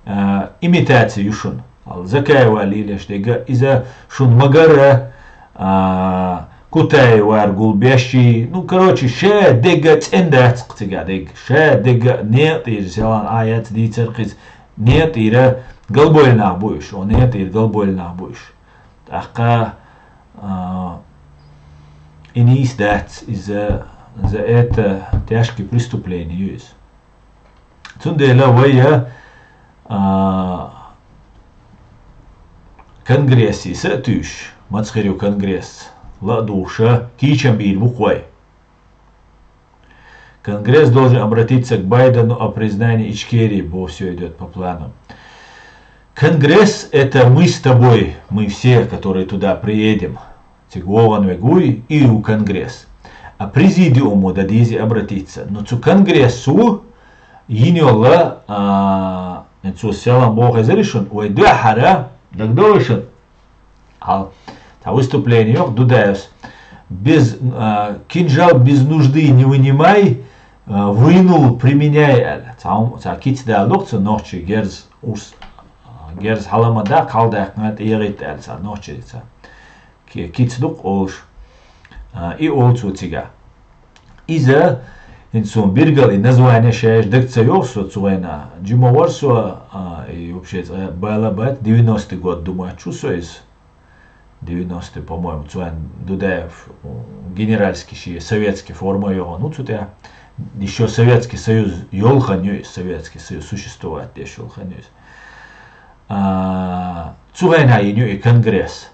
а, имитаци ю шуна. Хьал Закаева лелаш дега, иза шуна магара, а, Кутаевар гулбеш, ну, короче, ша дега цӀен дац кхы цига дега. Ша дега некъ тӀера селан а яц дийцар кхиз, некъ тӀера галбойланах бу уьш, о, некъ тӀера галбойланах бу уьш. ТӀаккха, а, и нийса дац, иза, за это тяжкие преступления ю иза. Цундела вай, а, конгрессе са а туьйш, маца хир ю конгресс, ла а духуша, кийчам бийр бу-кх вай. Конгресс должен обратиться к Байдену о признании Ичкерии, бо всё идёт по плану. Конгресс — это мы с тобой, мы все, которые туда приедем. Цига вогӀан вег вуй, и ю конгресс. А президиумо дан дезий обратиться. Ну, цу конгрессо йина йола, а, цо селан боху эзар шуна, вай дуьххьара, дагадогӀий шуна? Хьал, цхьа выступление йоху Дудаевс: «Без, а, кинжал без нужды не вынимай, а, вынул применяй», аьлла. Цхьа, цхьа кица дала доккху цу нохчий герз, урс, а, герз хьала ма да, кхалдаьккхина тӀегӀитта аьлла цхьа нохчий цхьа. Ки-, кица дукха олуш. А, и олу цо цига. Иза, хӀинца суна биргал и название шаьш дага ца йогӀу со цу вайна. Жима вара со, а, и вообще цкъа бала бац, девяностый год ду моьтту со иза. Девяностый, по-моему, цу вайн Дудаев, м, генеральский ши советский форма йогӀу, ну, цу тӀе. Ещё Советский Союз йолу хан ю иза, Советский Союз существовать деш йолу хан ю иза. А, цу вайна йина ю и конгресс.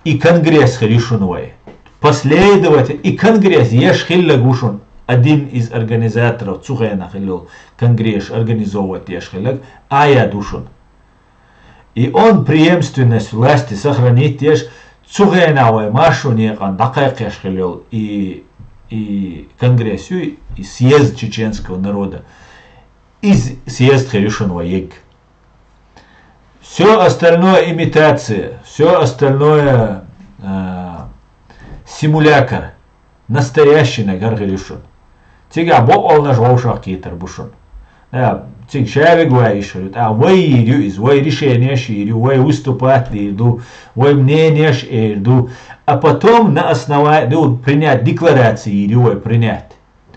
И конгресс хир ю шуна вай. Последователь, и конгресс еш хиллаг ву шуна. Один из организаторов, цу хенахь хилла йолу конгресс организовывать еш хиллаг, а яд ву шуна. И он преемственность власти сохранить еш, цу хенахь вай маршо некъан дӀакхайкхеш хилла йолу и, и конгресс ю, и съезд чеченского народа. Иза съезд хир ю шуна вай егга. Всё остальное имитация, всё остальное, а, симулякр. Настоящий нагар хир ю шуна. Цигахь бокъонаш вовшах кхетар бу шуна. А, цига шавиг вай йиш хир ю. ТӀаккха вай йийр ю иза, вай решенеш йийр ю, вай выступать дийр ду, вай мненеш эр ду. А потом на основании, ну, принять декларации йийр ю вай принять.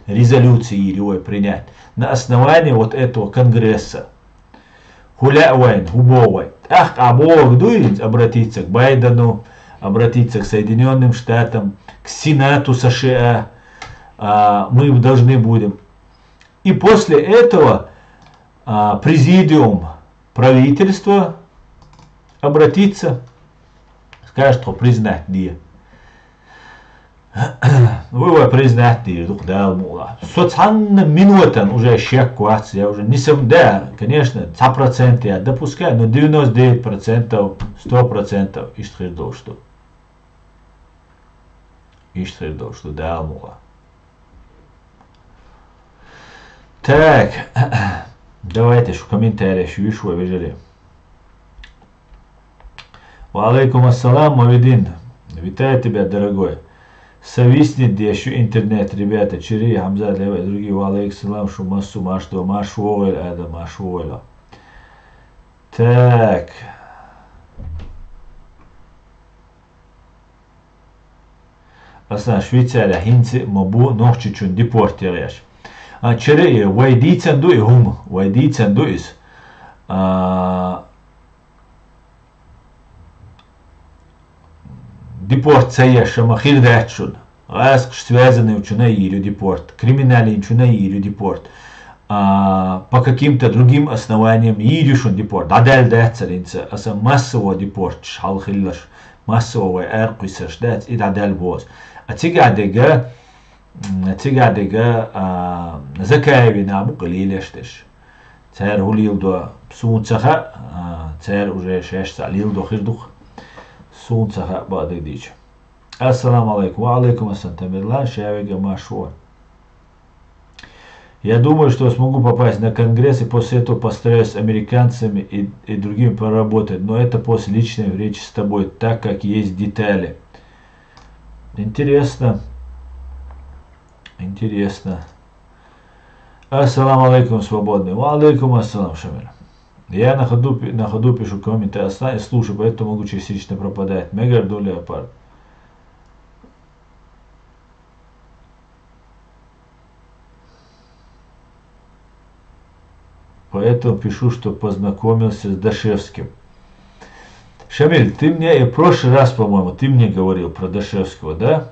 Резолюции йийр ю вай принять на основании вот этого конгресса. ХӀу лаьа вайн, хӀу боху вай? ТӀаккха а бохург ду иза: обратиться к Байдену, обратиться к Соединённым Штатам, к Сенату США, а, мы должны будем. И после этого, а, президиум правительства обратиться, скажет, что признать де. Вай, вай признать дийр ду-кх, Дала мукъ лахь. Со цхьанна минотан уже шек вац, я уже не сом-, да, конечно, цхьа процент я допускаю, но девяносто девять процентов, сто процентов иштта хир долуш ду. Иштта хир долуш ду, Дала мукъ лахь. Так, давайте шу комментарий шу виш вай, вежарий. Ва алейкум ассалам, Мавидин. Витаю тебя, дорогой. Совиснет деш ю интернет, ребята, Чири, Хамзат, Лева и другие. Ва алейкум салам, шу массо марш до, марш вогӀийла, Адам, марш вогӀийла. Так. Аса Швейцария хӀинца а ма бу нохчичун депорт яхъеш. А, Чири, вай дийцан ду и хӀума, вай дийцан ду иза. А, депорт ца еш ма хир дац шуна. ГӀаскхаш связанныйчунна йийр ю депорт, криминальныйчунна йийр ю депорт. А, по каким-то другим основаниям йийр ю шуна депорт. ДӀадаьлла дац цара хӀинца, аса массово депорташ хьал хилларш, массово вай аракхуьссурш дац, и дӀадаьлла боху аса. А цигахь дерг, м, цигахь дерг, а, Закаевин нах бу-кх лелош дерш. Цара хӀун леладо, суна ца хаьа, а, цара уже шаьш цхьаъ леладо хир ду-кх. Суна ца хаьа, бакъдерг дийцича. Ассаламу алейкум. Ва алейкум ассалам, Тамерлан, шавега марш ву. Я думаю, что смогу попасть на конгресс и после этого постараюсь с американцами и, и другими поработать, но это после личной встречи с тобой, так как есть детали. Интересно. Интересно. Ассаламу алейкум, свободный. Ва алейкум ассалам, Шамиль. Я на ходу, пи- на ходу пишу комменты, а сна- слушаю, поэтому могу частично пропадать. Мегар ду леопард. Поэтому пишу, что познакомился с Дашевским. Шамиль, ты мне и в прошлый раз, по-моему, ты мне говорил про Дашевского, да?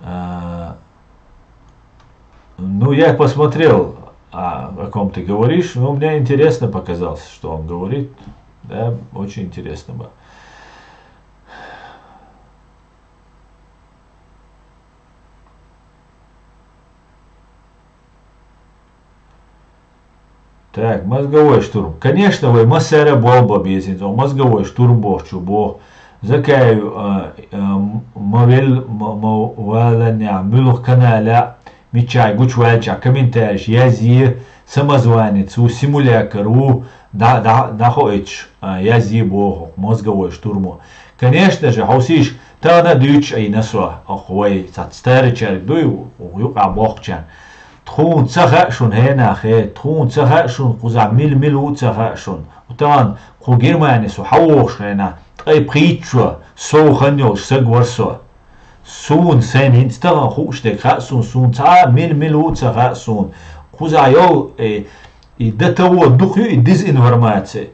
А, ну, я посмотрел, а, о ком ты говоришь, но мне интересно показалось, что он говорит. Да, очень интересно было. Так, мозговой штурм. Конечно, вай массара болба безин, о, мозговой штурм бохчу бо. Закаю, а, а, мавел, ма- ма- валаня, мюлх каналя, мичай, гуч валча, комментарий, язьи, самозванец, у симулятор, у да, да, да, хоич, а, язьи боху, мозговой штурму. Конечно же, хаусиш, тана дюч ай насо, ох, вай, цат старый чарик дуй, у, у, юка бохчан. Тхун цаха шун хена хе, тхун цаха шун, куза мил мил у цаха шун. Утан, ку Германия су хавохш хена, тай пхичва, со ханёл сагварсо. Сун сен инстаграм хуш дег ха сун, сун ца мил мил у цаха сун. Куза йол, э, и до того духу и дезинформация.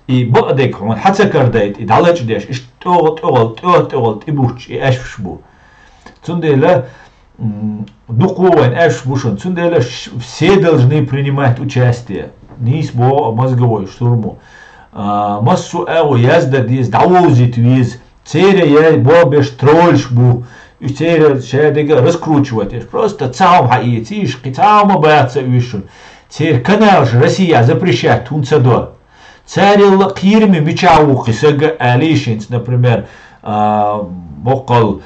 И бакъдег хун хацакардайт, и далач деш, иш тёгъ тёгъал, тёгъ тёгъал, и буч, и ашш бу. Цундела, м, дукъу вайн ашш бушун. Цундела ш- все должны принимать участие. Нис бо мозговой штурму. А, массу агу язда диз, давузит виз. Цере я бо беш трольш бу. И цере шадега раскручивать. Просто цаум ха и циш, ки цаума баца вишун. Цер канал ж Россия запрещать тунца до. Царилла кирми мичаву кисага алишинц, например, а, боккъал,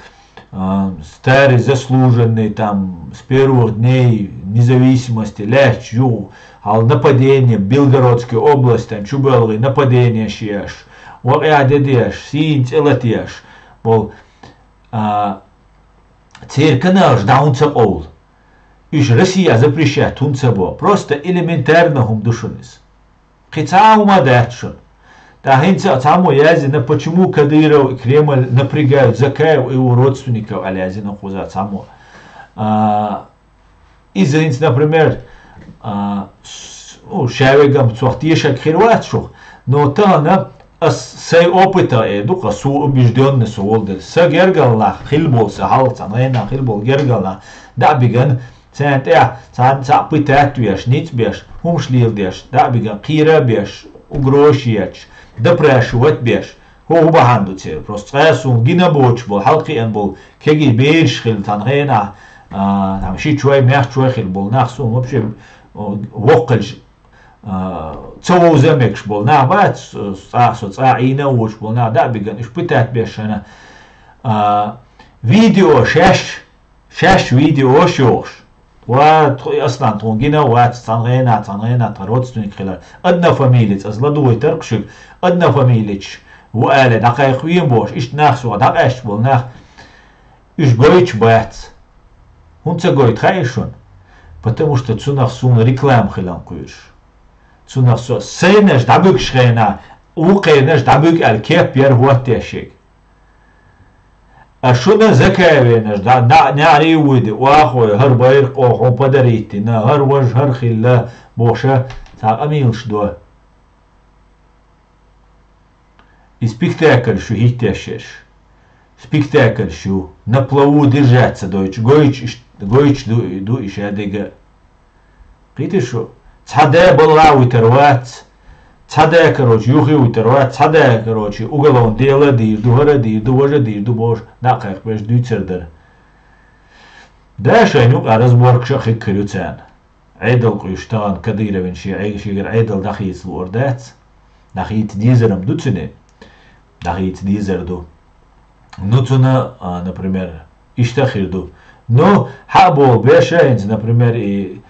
а, старый заслуженный, там, с первых дней независимости, лехч ю, ал нападение, Белгородская область, там, чубелгы нападение шеш, вакъя дедеш, син целатеш, бол, а, цер канал ж даунца къол. Иш Россия запрещать тунца бо. Просто элементарно хум душунис. Кхи цаума датшун. Та хинца цамо язина, почему Кадыров и Кремль напрягают Закаев и его родственников, а язина куза цамо. А, из-, например, а, с- ну, шавегам цох тешак хирват шух, но тана ас сай опыта э, дука су убеждённый су волдер. Са гергалла хилбол са халца, наена хилбол гергалла. Да биган, цен тя, цан ца пытать веш, ниц беш, хумшлил деш, да биган, кира беш, угрошиеч, допрашивать беш. Хо ху баханду цел. Просто цая сун гина боч бол, халкы эн бол, кеги беш хил тан гена, а, там ши чуай, мях чуай хил бол, нах сун вообще, о, воккалж, а, цавоза мекш бол, нах бац, ца, со ца ина уч бол, нах да биган, испытать беш шана. А, видео шеш, шеш видео шош. Ва тху-, аслан тхун гина, ва цангена, цангена, та родственник хилар. Однофамилец, аз ладугой таркшук, однофамилец. Ву але, дакай хуем бош, ишт нах суа, дакаеш бол нах. Иш гойч бац. Хунца гойт хаишун. Потому что цунах сун реклам хилан куйш. Цунах со, сейнеш дабук шхена, у кенеш дабук ал кеп пьер хуаттешек. А шуна закаявенаш, да, на, няри уйди, уахой, гьар байр къохо подарити, на, гьар важ, гьар хилла, боша, та амилш до. И спектакль шу хиттешеш. Спектакль шу, на плаву держаться дойч, гойч, иш- гойч ду, ду иша дега. Кити шу, цхьа да балла витар вац, цхьа да, короче, юхи витар вац, цхьа да, короче, уголовное дело дир, духара дир, дуважа дир, дубош, нахах беш дуйцар дар. Да шайнук а разборкша хиккар юцан. Айдал къуйштан, Кадыровин ши, ай шигар айдал дахиц лур дац. Дахиц дизерам дуцини. Дахиц дизер ду. Ну, цуна, а, например, ишта хир ду. Ну, хьа бол беша инц, например, и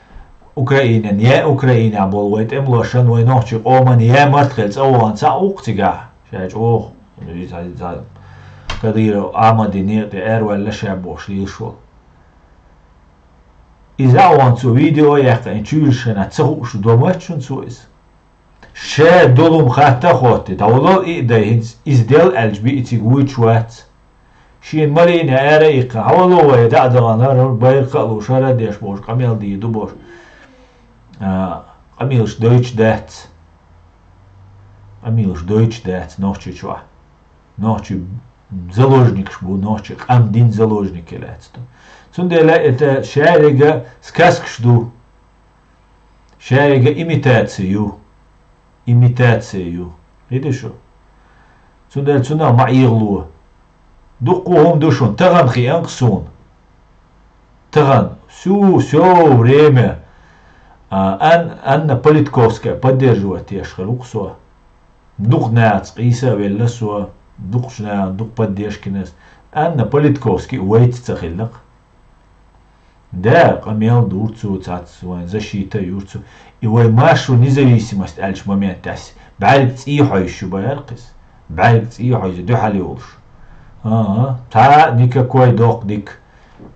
Украинан, я Украина бол вай тем лошан, вай нохчи къоман, я март хел цаван ца ук цига. Шач ох, за, за, Кадыров Амади не те эрвал лаша бош лишол. Иза а вон цо видео яьккха, ин чуьйраш хина ца хууш дома вац шун цо иза. Ша долум хатта а хотти, дӀаволал и дай хӀинца, иза дел аьлча би и цига вуйчу вац. Шен малийна ара а иккха, хьавало вай, дӀа а дахана, байракха а луш, хӀара а деш болуш, къамел дийр ду болуш. А, къамелаш дойтуш дац. Къамелаш дойтуш дац Нохчийчохь. Нохчий заложникаш бу, нохчий къам дин заложникаш лаьцна ду. Цундела это шаьрига сказкаш ду. Шаьрига имитация ю. Имитация ю. Видишь шу? Цундела цунах ма Ӏехало. Дуккха хӀума ду шуна, тахана хианкъ суна. Тахана, всю, всё время, а, Ан-, Анна Политковская поддерживать деш хир ву-кх со. Дукха нахаца къийса а велла со, дукхачу наха дукха поддержкинас. Анна Политковский вайца ца хиллакх. Да, къамел дур цо, цац вайн защита юр цо. И вай маршо независимость аьллачу моментехь бӀаьрг цӀий хьойш ю бара кхиз. БӀаьрг цӀий хьойза дуьхьал йолуш. Ага, цхьа а никакой доккха дика,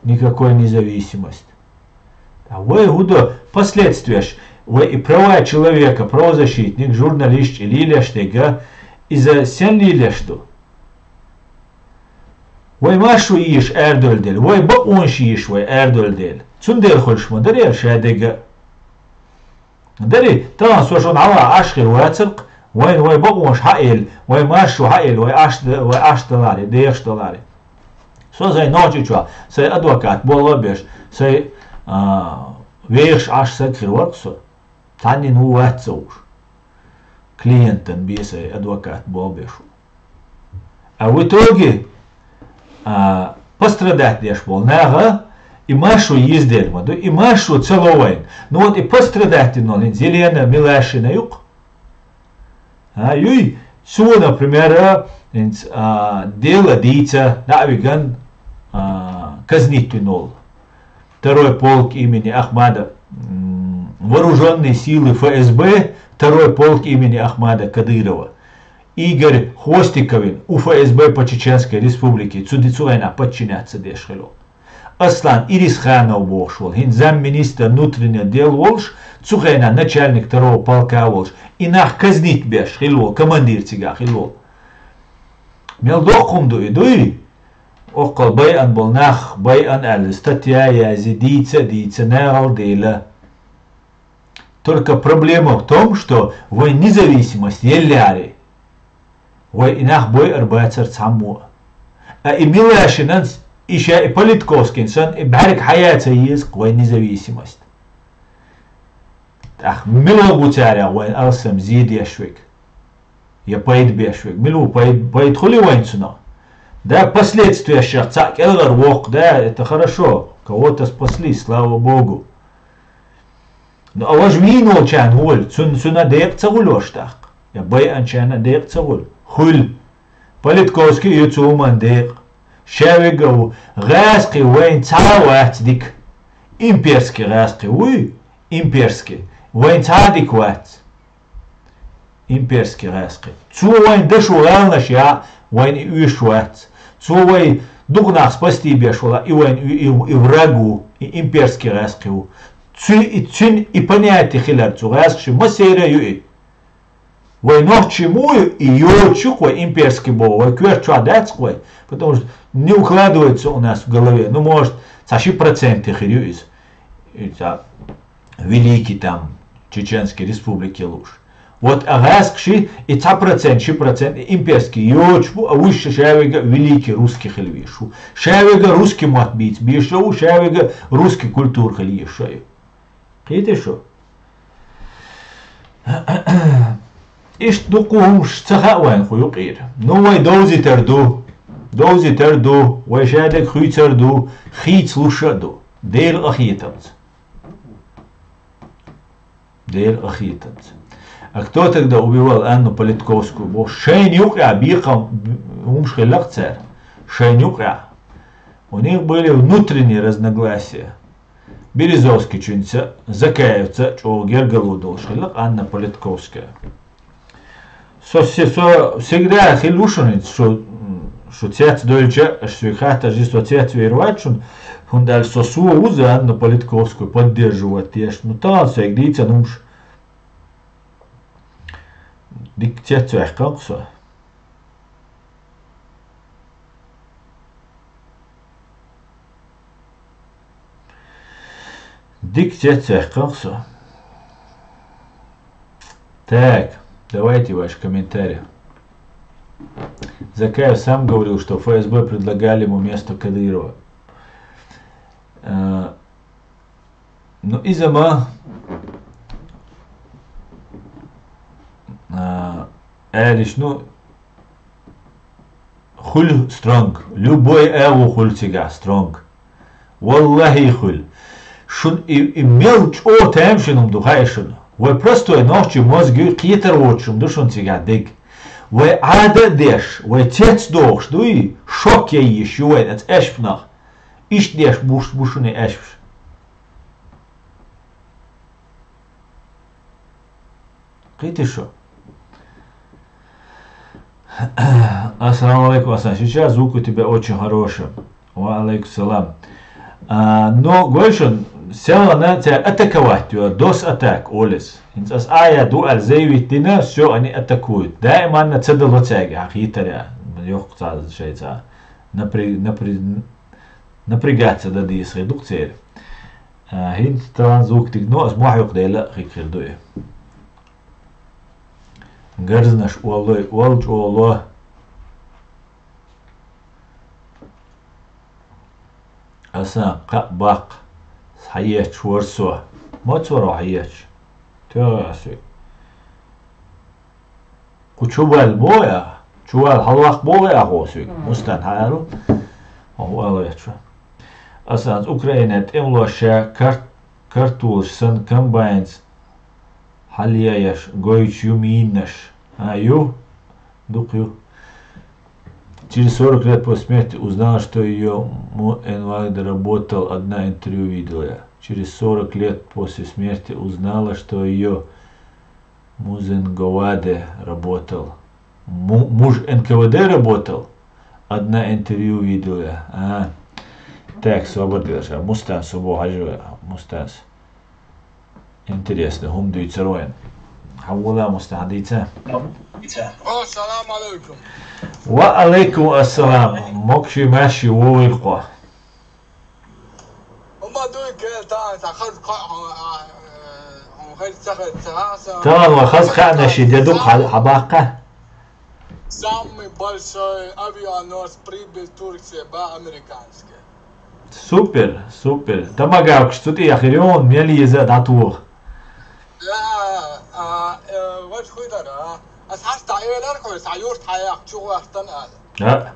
никакой независимость. А вай хӀун до последствияш? Вай и права человека, правозащитник, журналист и лелаш дега, иза сен лелаш ду? Вай маршо йийш арадолу дела, вай бакъонаш йийш вай арадолу дела. Цундела хуьлуш ма дарий ша дега. Дарий, тахана со шуна хьала Ӏаш хир вацаркх, вайн вай бакъонаш хьаэлла, вай маршо хьаэлла, вай Ӏаш д-, вай Ӏаш даларе, дехаш даларе. Со сайн Нохчийчохь, сайн адвокат болла а беш, сайн, а, вехаш Ӏаш саг хир варкх со. Цхьаннина ву вац ца вуш. Клиентан бе сайн адвокат болла беш ву. А в итоге, а, пострадать деш болу наха, и маршо езделла ма ду, и маршо ца ло вайн. Ну вот и пострадать дина хӀинца Елена Милашина юкъ. А, юй, цо, например, хӀинца, а, дело дийца, дӀа а виган, а, казнить вина волу. Второй полк имени Ахмада, м, вооружённые силы Ф С Б, второй полк имени Ахмада Кадырова. Игорь Хвостиковин у Ф С Б по Чеченской Республике, цу ди-, цу вайна подчиняться деш хило. Аслан Ирисханов бохуш волу, хӀинца замминистр внутренних дел волуш, цу хенахь начальник второго полка волуш, и нах казнить беш хилла волу, командир цигахь хилла волу. Мел доккха хӀума ду и, дуй? Оккхал байъан болу нах, байъан аьлла, статья язъе, дийца а дийца, нагӀал а дийла. Только проблема в том, что вайн независимость елларе. Вай и нах бойур бацара цхьаммо а. А и Милашинан, и ша и Политковскин санна, и бӀаьрг хьаяца еза-кх вайн независимость. ТӀаккха мила бу царах вайн алсам зе деш верг? Я пайда беш верг? Мила ву пайда, пайда хуьлий вайн цунах? Да, последствияшех цхьаъ кӀелгӀар воккху, да, это хорошо. Кого-то спасли, слава Богу. Ну, а важа вийна волчарна хӀун хуьлу? Цунна, цунна декъа ца хуьлу аша тӀаккха? Я байъанчарна декъа ца хуьлу? Хуьлу. Политковский ю цу хӀуманна декъа. Ша вега а ву. ГӀаьскхи вайн цхьа а вац дика. Имперский гӀаьскхи вуй? Имперский. Вайн цхьа а дика вац. Имперский гӀаьскхи. Цо вайн дашо гӀаланаш яа, вайн и оьшуш вац. Цо вай дукха нах спасти беш вала, и вайн и, и, и враг ву, и имперский гӀаьскхи ву. Цуьн и, цуьн и понятие хилар цу гӀаьскхи ши массеран ю и. Вай нохчий ма ю, и йоцуш ю-кх вай имперский боху, вай коьрта чохь дац-кх вай, потому что не укладывается у нас в голове. Ну, может, цхьа ши проценте хир ю иза. И цхьа великий там Чеченский республике лууш. Вот а гӀаьскхи ши, и цхьа процент, ши процент и имперский йоцуш бу, а вуьш ша вега а великий русский хила везаш ву. Ша вега а русский мотт бийца безаш а ву, ша вега а русский культура хила езаш а ю. Кхетий шу? Иштта дуккха хӀумаш ца хаьа вайна кху юкъера. Ну, вай довзийтар ду. Довзийтар ду, вай шадерг хуьйцар ду, хийцалуш а ду. Делан къахетамца. Делан къахетамца. А кто тогда убивал Анну Политковскую? Бо шайна юкъа бекхам хӀумаш хилла-кх цара. Шайна юкъа. У них были внутренние разногласия. Березовскийчуьнца, Закаевца чӀогӀа гергарло долуш хилла-кх Анна Политковская. Со, се-, со всегда хилла ву шуна, шу, м, Шу цец дойлча, аш соьга хаттар жи со цец вер вац шун, хӀунда аьлча со со вуза, Анна Политковскую поддерживать деш. Ну, тахана соьга дийцан хӀумаш. Дика цец ваьккханкх со. Дика цец ваьккханкх со. Так, давайте ваши комментарии. Закаев сам говорил, что ФСБ предлагали ему место Кадырова. Э, ну, иза ма, э, аьлча, ну, хуьлу стрёнг. Любой агӀо хуьлу цигахь стрёнг. ВаллахӀи, хуьлу. Шуна и, и мел чӀогӀа тамашийна хӀума ду хаьа шуна. Вай простой нохчийн мозгий кхетар воцуш хӀума ду шуна цигахь дерг. Вай Ӏада а деш, вай цец дохуш дуй, шок яйиш ю вайна оцу аьшпанах. Иштта деш буш бу шуна и аьшпаш. Кхетий шу? Ассаламу алейкум, Асан. Сейчас звук у тебя очень хороший. Ва алейкум салам. А, но, гой шуна, селхана цара атаковать йо, дос атак олис. ХӀинца ас а я ду аьлла заявить дина, всё, они атакуют. Даиманна ца дало цаьрга, хьан хийтаря, йоккха цхьа шайца. Напря-, напря-, напрягаться дан деза хир ду-кх церан. А, хӀинца тахана звук дика, но ас мохь юкъа дела а хир ду и. Гарзнаш оллой, оллу чӀогӀа ло. Асан кхаъ баккха, хьаетташ вара со. Маца вара хьаетташ? ТоьгӀа ас ве. Кху чу ваьлла боху яха? Чу ваьлла хьалаваккха боху яха хьо соьга? Мустан хьаьру? Хьо хӀун ала ветташ вара? Асан Украинан тӀемалоша кар-, картолаш санна комбайнца хьалъеш гойтуш ю минаш. А, ю? Дукха ю. Через сорок лет после смерти узнала, что её му-, инвалид работал, одна интервью видела я. Через сорок лет после смерти узнала, что её муж НКВД работал. Му-, муж НКВД работал? Одна интервью видела я. А. Так, собар де ша. Мустан со боху хьажа вай. Мустан со. Интересно, хӀума дуьйцур вайна. Хьан вола, Мустан, хьан дийца? О, салам алейкум. Ва алейкум ассалам. Мокши маши вовилкъо. Хьума дуй кел, тахана сан хаза кхаъ, хьуна, а, э, хьуна хаза ца хаза ца хьаса. Тахана вай хаза кхаъ наши де ду хьа-, хьабаккха? Самый большой авианос прибыл Турции ба американский. Супер, супер. Тамагавкаш цу тӀе яхир ю, мел еза а дӀатоха. Да, а, э, ваш хуй дара, а? Ас хьаста элар хой, са юрт хьаяхчу вартан ала. А.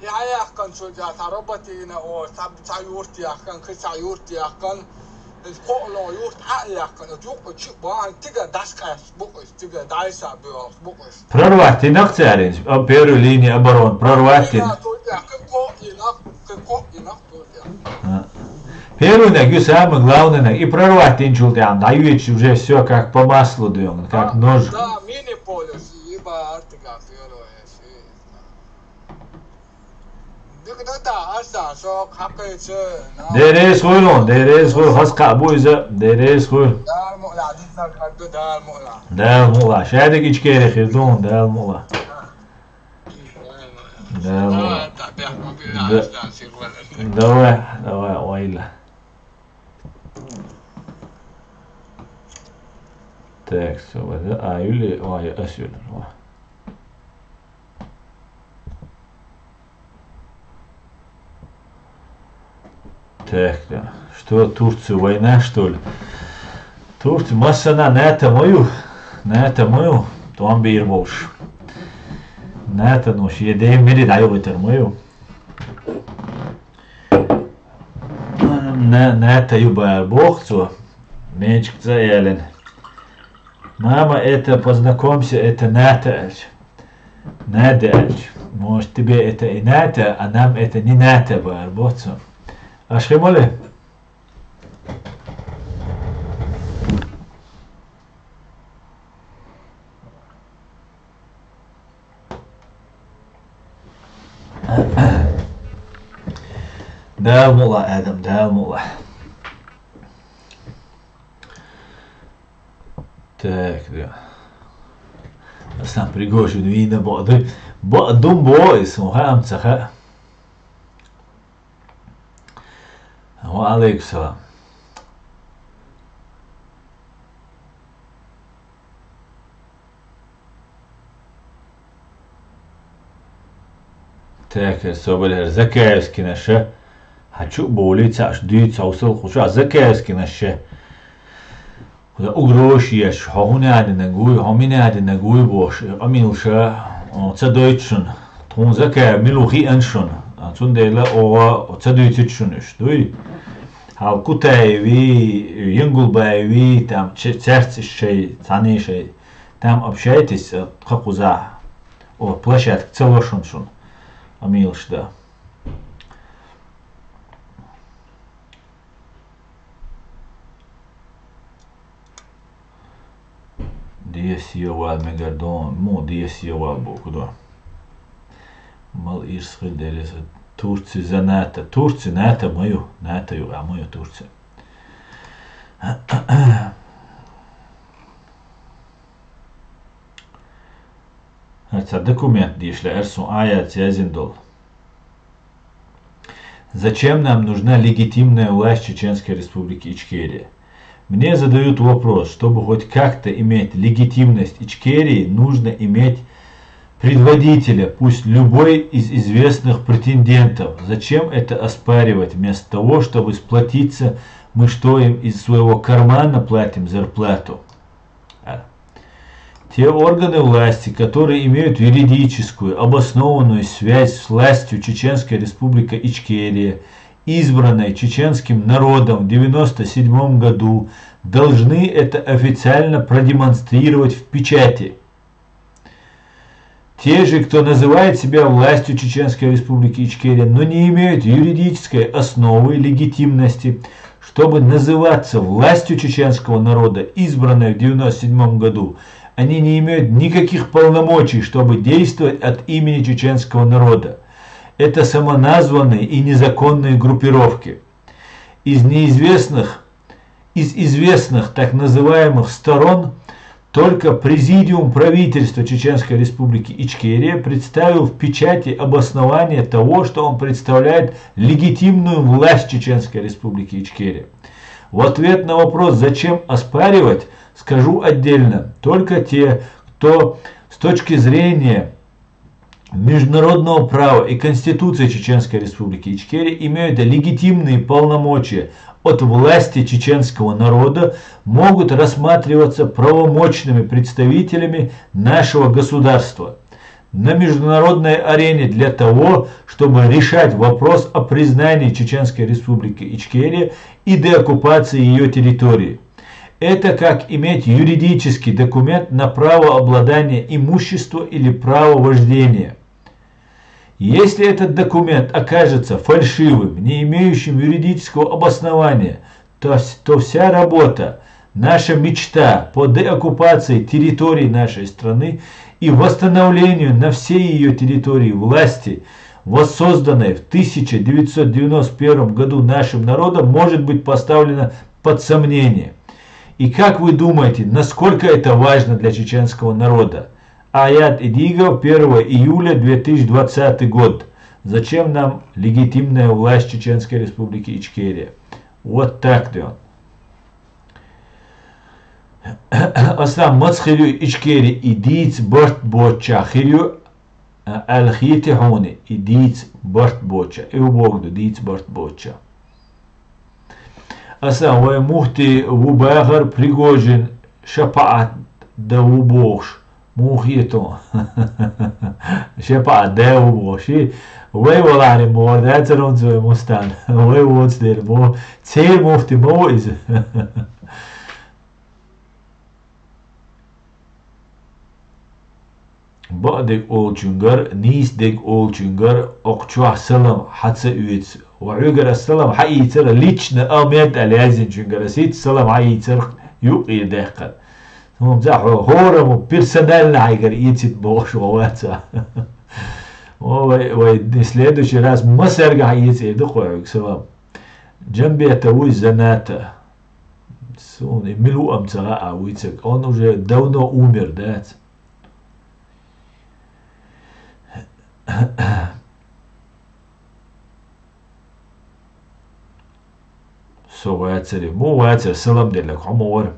И хьаяхкан чу да, са роботина о, са, са юрт яхкан, кхи са юрт яхкан. Ил коъло юрт хьаяхкан, а юкъу чи бан, тига дашкаш букъуш, тига дайса бу-, букъуш. Прорвать йинакх цаьрца, а, первую линию обороны прорвать йина. Ина, тут я, кхин кхоъ йинакх, кхин кхоъ йинакх, тут я. А. Первый наг ю самый главный наг. И прорвать йинчул тӀаьхьа дӀайоьдуш уже всё как по маслу ду, как нож. Да, мини поле, и ба артига первое, и. Дика ду та, аса, со хьакхайча, на. Дерригаш хуьлу, дерригаш хуьлу, хаза кхаъ бу иза, дерригаш хуьлу. Дала мукъ лахь, дитнаг хӀадду, Дала мукъ лахь. Дала мукъ лахь. Шадерг ичкери хир ду, Дала мукъ лахь. Дала мукъ лахь. Давай, давай, давай, ойла. Так, всё, а, Юлия, ой, а, Юлия, ой. Так, да. Что, Турция, война, что ли? Турция, массана НАТО ма ю. НАТО ма ю. ТӀом бийр болуш. НАТО, ну, шен ден мири дӀайохуьйтар ма ю. На-, НАТО ю бара боху цо. Менчик ца элина. Мама, это познакомься, это НАТО аьлча. Надя аьлча. Может, тебе это и НАТО, а нам это не НАТО бара боху цо. Аш хи ма ле? Дала мукъ лахь, Адам, Дала мукъ лахь. Так, да. Асан Пригожин вийна бакъду. Бакъдун бо, и сун хаам ца хаьа. Ва алейкум салам. Текер собар хӀара Закаевскийнаша, хьан чу а бовлий, цхьаъш дуьйцу хьовсал кху чохь Закаевскийнаша. Кхуза угрозаш еш, хьо хӀун а динарг вуй, хьо мин а динарг вуй бохуш, и къамелаш, о, ца дойту шуна. Тхуна Закаев мила ву хиъна шуна. А, цундела оха ца дуьйцуьйту шуна уьш, дуй? Хьал Кутаеви, Янгулбаеви, там, че-, цаьрца шай, цхьаьний шай. Там общайтесь, э, кху кхузахь. О, площадка ца ло шуна шуна. Амилаш да. Десевал мегар дон, му десевал бу куда. Мал ирс хил дереза. Турци за НАТО. Турци НАТО ма ю. НАТО ю, а ма ю Турци. ХӀара цхьа документ дийшла, эр сун аят язин долу. Зачем нам нужна легитимная власть Чеченской Республики Ичкерия? Мне задают вопрос, чтобы хоть как-то иметь легитимность Ичкерии, нужно иметь предводителя, пусть любой из известных претендентов. Зачем это оспаривать? Вместо того, чтобы сплотиться, мы что, им из своего кармана платим зарплату? А. Те органы власти, которые имеют юридическую, обоснованную связь с властью Чеченской Республики Ичкерия, избранной чеченским народом в девяносто седьмом году, должны это официально продемонстрировать в печати. Те же, кто называет себя властью Чеченской Республики Ичкерия, но не имеют юридической основы, легитимности, чтобы называться властью чеченского народа, избранной в девяносто седьмом году, они не имеют никаких полномочий, чтобы действовать от имени чеченского народа. Это самоназванные и незаконные группировки. Из неизвестных из известных так называемых сторон только Президиум правительства Чеченской Республики Ичкерия представил в печати обоснование того, что он представляет легитимную власть Чеченской Республики Ичкерия. В ответ на вопрос, зачем оспаривать, скажу отдельно, только те, кто с точки зрения международного права и Конституции Чеченской Республики Ичкерия имеют легитимные полномочия от власти чеченского народа, могут рассматриваться правомочными представителями нашего государства на международной арене для того, чтобы решать вопрос о признании Чеченской Республики Ичкерия и деоккупации её территории. Это как иметь юридический документ на право обладания имущества или право вождения. Если этот документ окажется фальшивым, не имеющим юридического обоснования, то, вс- то вся работа, наша мечта по деоккупации территории нашей страны и восстановлению на всей её территории власти, воссозданной в тысяча девятьсот девяносто первом году нашим народом, может быть поставлена под сомнение. И как вы думаете, насколько это важно для чеченского народа? Аят Идигов, первого июля две тысячи двадцатый год. Зачем нам легитимная власть Чеченской Республики Ичкерия? Вот так да. Аслан, маца хир ю Ичкери и дийца барт боцча хир ю, а, аьлла хийти хьуна и дийца барт боцча. И хӀун боху ду дийца барт боцча? Аса вай муфти ву бахар Пригожин шапаӀат да ву бохуш. Муха хетон? ШапаӀат да ву бохуш. И вай валахьарин бохур дацар хӀунца вай мустан. Вай воцу дера боху. Церан муфти ма ву иза. Бакъдерг олучуьнгара, нийсдерг олучуьнгара, окху чохь салам хьан ца оьцу. Ва хьоьгара ас салам хьаийцара лично Ахьмед аьлла яздинчуьнгара ас хӀинца салам хьаийцарх юкъера даьккхар. ХӀунда хьо хӀораммо персонально хьайгара эцийта бохуш ван вац. О, вай, вай, следующий раз массаьрга хьаэца ду кхойга салам. Джамбета вуй, Заната. Суна и мила ву ам ца хаьа вуй цига. Он уже давно умер, дац. Со вацари. Муха вацар, салам деллаг хьо ма вара.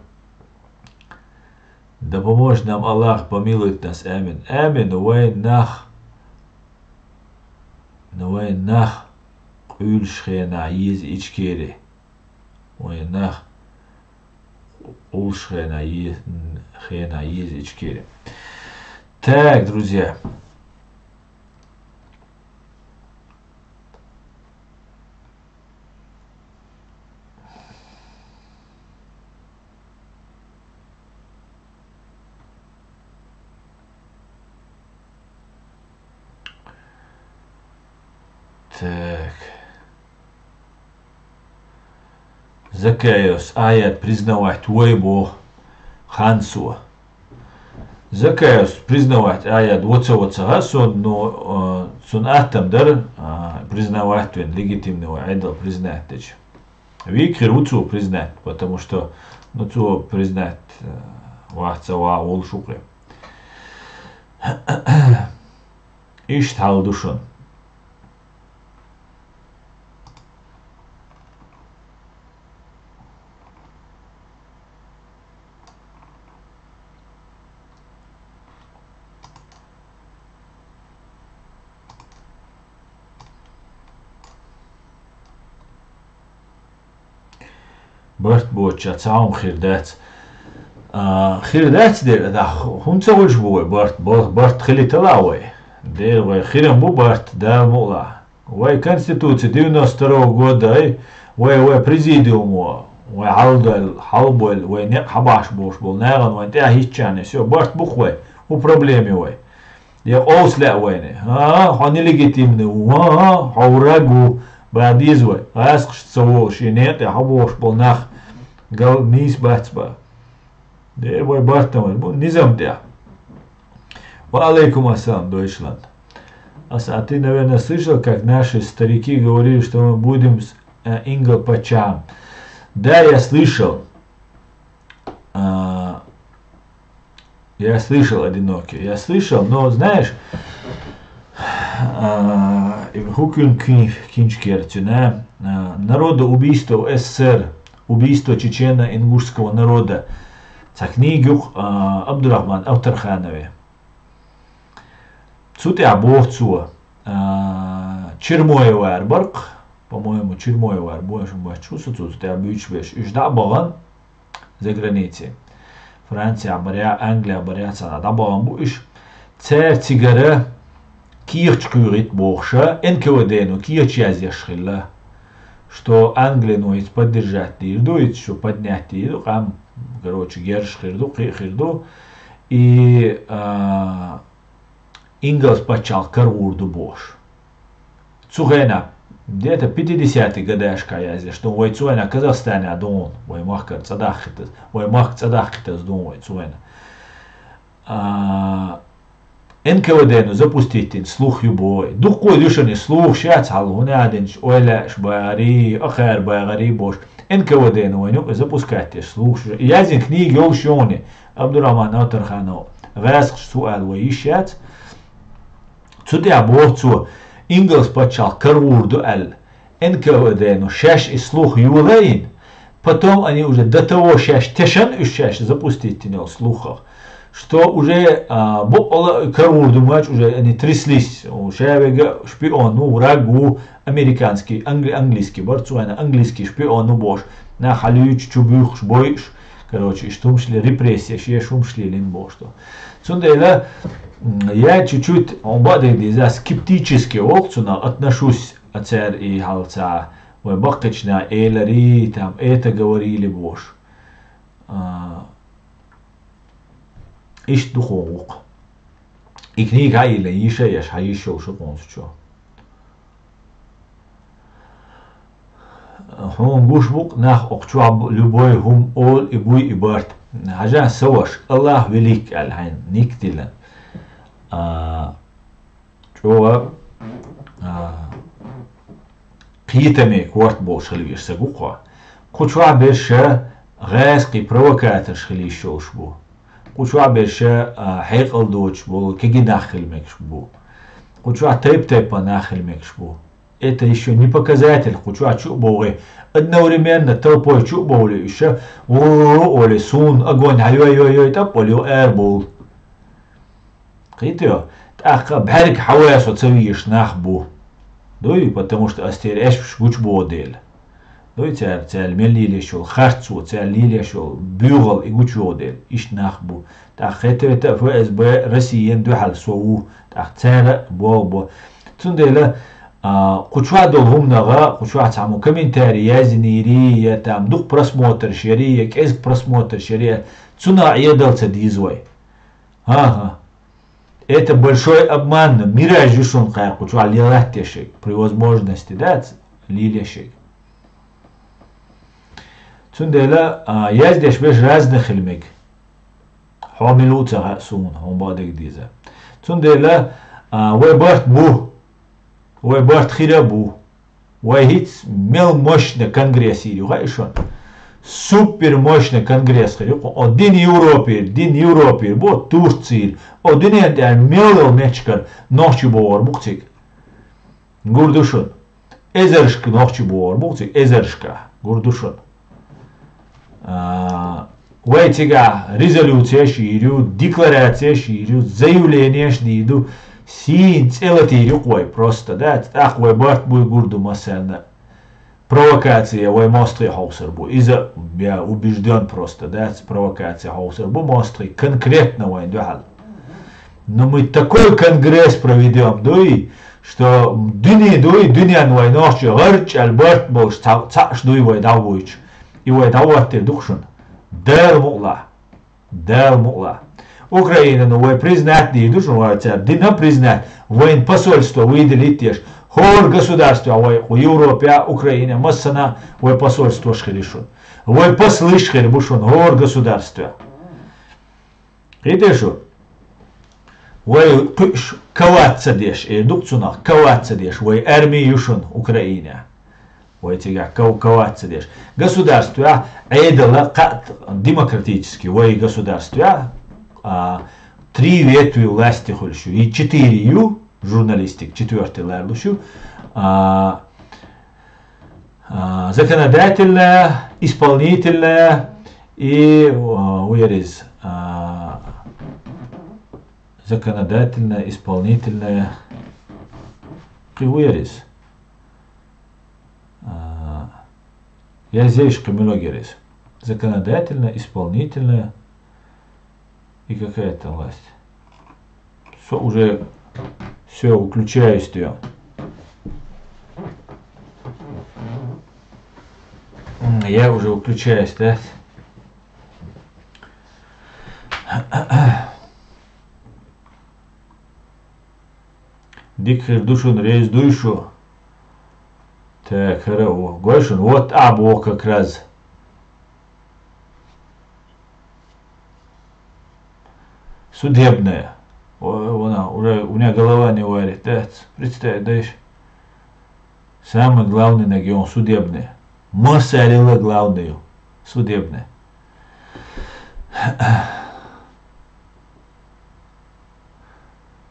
Да поможет нам Аллах, помилует нас. Амин. Амин. Вай нах, вай нах къуьйлуш хенахь еза Ичкери. Вай нах къуьйлуш хенахь е-, хенахь еза Ичкери. Так, друзья. Так. Закаевс аят признавать вой бо хансо. Закаевс признавать аят воца-воца ха сон, но, э, цун аттам дар, а, признавать вен легитимный вай айдал признать деча. Вик хир ву цо признать, потому что, ну, цо признать, э, вац ца ва волуш ву кхе. Иштта хьал ду шуна. Барт боцуш цхьа хӀума хир дац. А, хир дац дера, да, хӀунда ца хуьлуш бу вай барт? Бар-, барт хилийтала вай. Дера вай хирам бу барт, Дала мукъ лахь. Вай Конституция девяносто второго года, ай, вай, вай президиумо, вай хьалдал, хьалбойла, вай некъ хьабахьаш болуш болу нахана вайн тӀехь хӀиттачарна, всё, барт бу-кх вай, хӀун проблема ю вай? Я къовса лаьа вайна? ХӀан, хьо нелегитимный ву, хӀан, хьо враг ву, бан деза вай, гӀазкхашца ца волуш, шен некъа тӀехь хьабохуш болу нах гал нийса бац бан. Дера вай барт ма бу низам тӀехь. Ва алейкум ассалам, Дойчланд. Аса, а ты, наверное, слышал, как наши старики говорили, что мы будем с, э, ингал пачам? Да, я слышал. А, я слышал, одинокий. Я слышал, но, знаешь, а, и хукюн кин-, кинчкер цюна, а, народоубийство СССР, убийство чечено-ингушского народа. Цхьа книга ю-кх, а, Абдурахман Автарханове. Цу тӀехь боху цо, а, Чермоевар бара-кх, по-моему, Чермоевар бу, шун бац, цу, цу тӀехь буьйцуш берш. Уьш дӀа а бахана заграницей. Францехь барехь, Англехь барехь, цхьана дӀабахана бу уьш. Цара цигара кехаташ кхуьйхийта бохуша, НКВД-но кехаташ язъеш хилла, что Англино иза поддержать дийр ду, иза шу поднять дийр ду, къам, короче, герзаш хир ду, кхин а хир ду. И, а, Ингалс пачхьалкх карагӀур ду бохуш. Цу хенахь, где-то пятидесятый годашкахь язъеш ду вай цу хенахь Казахстанехь дуна, вай махкара цӀа даххитаза, вай махка цӀа даххитаза дуна вай цу хенахь. А, НКВД-но запустить дина слух ю боху вай. Дуккха а ю шуна и слухаш яц хьал, хӀунда аьлча ойла еш багӀарий, ахара багӀарий бохуш. НКВД-но вайна юкъа запускать деш слухаш ю. Язйина книга йолуш ю хьуна, Абдурахман Автарханов, «ГӀазкхаша суал» вай йиш яц. Цу тӀехь боху цо, Ингалс пачхьалкх карагӀур ду аьлла. НКВД-но шаьш и слух йолийна, потом они уже до того шаьш тешан уьш шаьш запустить дина йолу слухах, что уже, а, бакъала карагӀур ду моьттуш, уже они тряслись, ша верг шпион ву, враг ву, американский, англи-, английский бара цу хенахь, английский шпион ву бохуш, нах хьалуьйчу, чу буьйхуш, бойуш, короче, иштта хӀумаш ле-, репрессеш еш хӀумаш лелийна бохуш ду. Цундела, м, я чуть-чуть, хьуна бакъдерг дийза, скептически воккху цунах отношусь, а цара и хьалха ца, вай баккхийчу наха эларий, там, это говорили бохуш. А, иштта ду хьуна ву-кх. И книга хьайиллина йиш а еш, хьан йиш йолуш ю хьуна цу чу. Хьуна гуш бу-кх нах окху чохь бу-, любой хӀума олу и буй и барт. Хьажа, сан ваша, Аллах велик аьлла хьайна ник диллина. А, чӀогӀа, а, кхетаме корта болуш хила везаш саг ву-кх хьо. Кху чохь берш гӀазкхий провокаторш хила йиш йолуш бу. Кху чохь берш, а, хьекъал доцуш болу кегий нах хила мегаш бу. Кху чохь тайп-тайпана нах хила мегаш бу. Это ещё не показатель, кху чохь чу а богӀий, одновременно толпой чу а бовлий уьш, ву-у-у олий, суна огонь хьайой-йой-йой тӀап а олий, ара бовлу. Кхетий? ТӀаккха бӀаьрг хьавай со ца везаш нах бу. Дуй, потому что ас тера эшпаш гучубогӀу дела. Дуй, цара, цара мел лелаш йолу харцо, цара лелаш йолу буьйгӀал и гучубогӀу дела. Иштта нах бу. ТӀаккха хета-хета а ФСБ Россияна дуьхьал со ву. ТӀаккха цара а богӀу бо. Цундела, а, кху чохь долу хӀуманах, кху чохь цхьаммо комментарий яздинийрий, я там дукха просмотрш ярий, я кӀезиг просмотрш ярий, цунах Ӏедал ца деза вай. ХӀан-хӀа. Это большой обман, но мираж ю шуна кхаьркху чохь лелаттешиг, при возможности, дац, лелешиг. Цундела, а, яздеш берш разный хила мега. Хьо мила ву ца хаьа суна, хьуна бакъдерг деза. Цундела, а, вай барт бу, вай барт хир а бу. Вай хӀинца мел мощный конгресс йийр ю хаьа шуна? Супер мощный конгресс хир ю-кх. О, дина Европера, дина Европера, бо Турцера, о, дуьненна тӀехь мел йолу меттигашкара нохчий богӀур бу-кх цига. Гур ду шуна. Эзаршка нохчий богӀур бу-кх цига, эзаршка. Гур ду шуна. А, вай цигахь резолюцеш йийр ю, декларацеш йийр ю, заявленеш дийр ду, сийна цӀе латийр ю-кх вай просто, да? ТӀаккха вай барт буй гур ду массарна. Провокация вай мостагӀий хьовсур бу. Иза, я убежден просто, да? Провокация хьовсур бу мостагӀий конкретно вайн дуьхьал. Но мы такой конгресс проведём, дуй, что дуьне дуй, дуьненна вай нохчий гӀарчӀ аьлла барт болуш ца-, цхьаъш дуй вай дӀавуьйчу. И вай дӀахӀоттийр ду-кх шуна. Дала мукъ лахь. Дала мукъ лахь. Украинана вай признать дийр ду шуна, вай цара дина признать, вайн посольство выделить деш. ХӀора государстве вай, кху Европе, Украине, массана вай посольствош хир ю шуна. Вай послыш хир бу шуна, хӀора государстве. Кхетий шу? Вай кхуьуш ковать ца деш, эр ду-кх цунах, ковать ца деш, вай арми ю шуна Украине. Вай цигахь ков-, ковать ца деш. Государствехь Ӏедала кхаъ демократический, вай государствехь, а, три ветви власти хуьлуш ю. И четыре ю, журналистик четвёртый ларлуш ю. А, а, законодательная, исполнительная и, а, ву яр иза, а, законодательная, исполнительная, кхин ву яр иза. А, я здесь кхин муьлха яр иза. Законодательная, исполнительная и какая-то власть. Всё, уже всё, выключаюсь я. М, я уже выключаюсь, да? Дика хир ду шуна, реза дуй шу. Так, хӀара а ву. Гой шуна, вот а боху как раз. Судебная. О, вон а, уже у меня голова не варит, да? Представь, да ещё. Самый главный на ге он судебный. Массарел а главный ю. Судебный.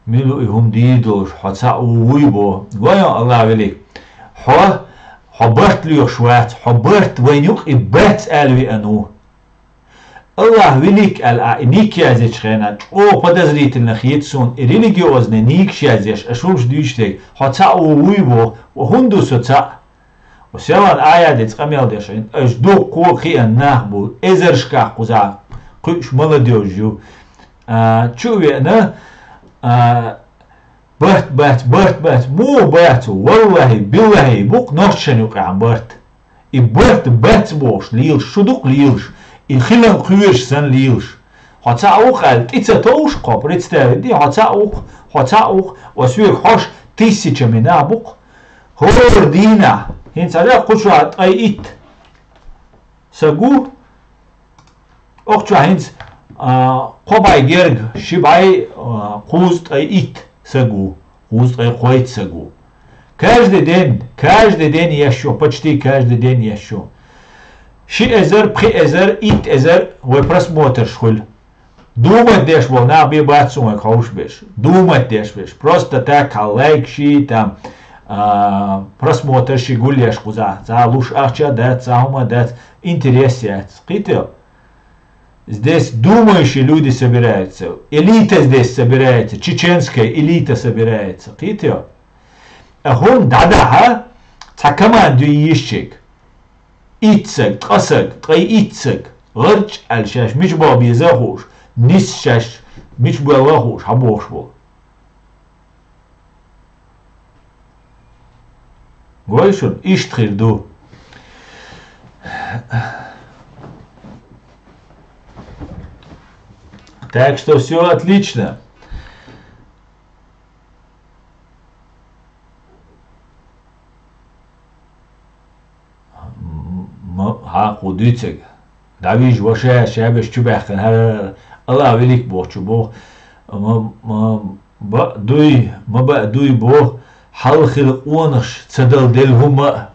Мила ву и хӀума дийр долуш, хьо цхьаъ ву вуй бо. Гой хьуна, Аллах велик. Хьо, хьо барт лоьхуш вац, хьо барт вайн юкъа и бац аьлла веана ву. Аллах велик аьлла а и ник яздечу хенахь, чӀогӀа подозрительно хета суна и религиозный никаш яздеш, аша хӀумаш дуьйцуш дерг, хьо цхьаъ ву вуй бо, хӀунда ву со цхьаъ? Ва селан Ӏаядица къамел деш, аша дуккха а кхиъна нах бу, эзаршкахь кхузахь кхуьуш молодёжь ю. А, чу а веана, а, барт бац, барт бац, муха бац, валлахӀи, биллахӀи, бу-кх нохчашна юкъахь барт. И барт бац бохуш лелаш, шу ду-кх лелаш, и хилам кхоьруш санна лелаш. Хьо цхьаъ ву-кх аьлла, тӀе ца товш кхо, представить де, хьо цхьаъ ву-кх, хьо цхьаъ ву-кх, ва соьга хьош тиссачами нах бу-кх. ХӀора дийнахь, хӀинца хьажа кху чохь ткъе итт саг ву, окху чохь хӀинца, а, кхо бӀе герга, ши бӀе, а, кхузткъе итт саг ву. Кхузткъеи кхойтта саг ву. Каждый день, каждый день еш ю, почти каждый день еш ю. Ши эзар, пхи эзар, итт эзар вай просмотрш хуьлу. Думать деш болу нах бен бац суна вайга ховш берш. Думать деш берш. Просто так, хьал лайк ши, там, а, просмотр ши гулъеш кхузахь. Цхьа луш ахча дац, цхьа хӀума дац, интерес яц. Кхетий? Здесь думающие люди собираются. Элита здесь собирается. Чеченская элита собирается. Кхетий? А хӀума дӀадахьа, цхьа команда ю йиш чиг. Итт саг, ткъа саг, ткъе итт саг. ГӀарч аьлла шаьш мича боху беза а хууш, нис шаьш мича боьлла а хууш, хьан бохуш болу. Гой шуна, иштта хир ду. Так что всё отлично. М-, м-, хьан кху дуьйцург? ДӀавижа ваша, шабаш чубаьхкина, хӀара, ала велик бохучу боху. Ма, ма, баа дуй, ма баа дуй боху, хьалхила къонахаш ца дала делла хӀума а.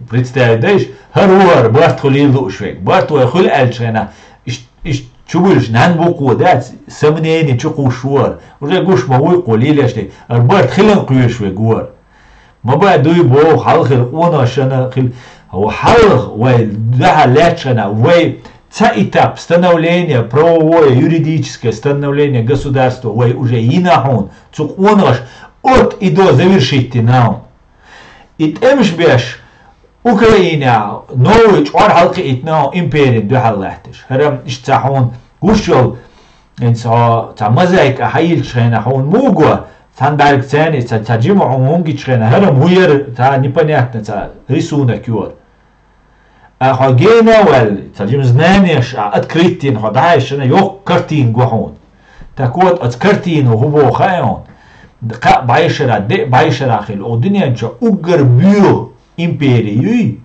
Представь, дайш, хӀара ву хӀара, барт хуьлийла лууш вега. Барт вай хуьлу аьллачу хенахь, иш, иш чубуьлуш нан букхо дац, сомнение чу кхуш ву хӀара. Уже гуш ма вуй кхо лелаш дерг. ХӀара барт хилан кхоьруш вега ву хӀара. Ма баа дуй боху, хьалхила къонахашна хила. Хьалха вай дуьхьал лаьттачу хенахь, вай цхьа этап становления, правовое, юридическое становление государства вай уже йина хьуна, цу къонахаша от и до завершить дина хьуна. И тӀемаш беш, Украинехь новый чкъор хьалакхиийтина хьуна империн дуьхьал лаьтташ. ХӀара иштта ца хьуна гуш йолу, хӀинца хьо цхьа мозаика хьайиллачу хенахь хьуна муго, цхьана бӀаьрга царна и цхьа, цхьа жима хьуна хӀума гичу хенахь, хӀара-м хӀун яра, цхьа непонятно цхьа рисунок йора. А хьо гена а ваьлла, цхьа жима знанеш а открыть дина хьо дӀахьаьжча, йоккха картина го хьуна. Так вот, оцу картино хӀун боху хаьий хьуна? Кхаа бӀешарахь, деа бӀешарахь хила, оцу дуьнен чохь уггар боьха импери юй,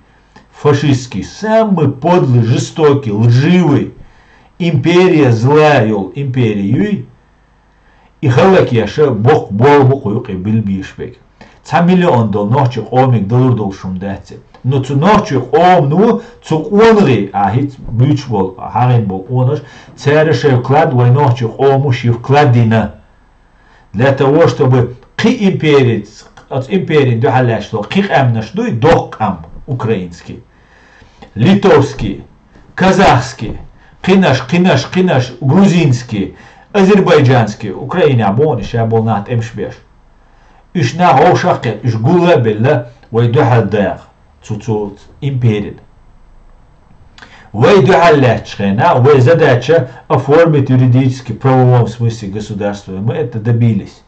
фашистский, самый подлый, жестокий, лживый, империя зла йолу импери юй, и хӀаллакъеша боккха болх бу кху юкъе билбийш берг. Цхьа миллион долу нохчийн къомиг далур долуш хӀума дац и. Но цу нохчийн къомано цу къонахий, а хӀинца буьйцуш болу, хьагӀийна болу къонахаш, цара шайн вклад вай нохчийн къомо шен вклад дина. Для того, чтобы кхин импери, оцу империн дуьхьал лаьтташ долу кхин къаьмнаш дуй, доккха къам, украинский, литовский, казахский, кхинаш, кхинаш, кхинаш, грузинский, азербайджанский, Украинехь боху ша болу нах тӀемаш беш. Уьш нах вовшах а кхетта, уьш гул а белла, вай дуьхьал дагӀа цу, цу империна. Вай дуьхьал лаьттачу хенахь, вай задача оформить юридически, в правовом смысле государство. Мы это добились.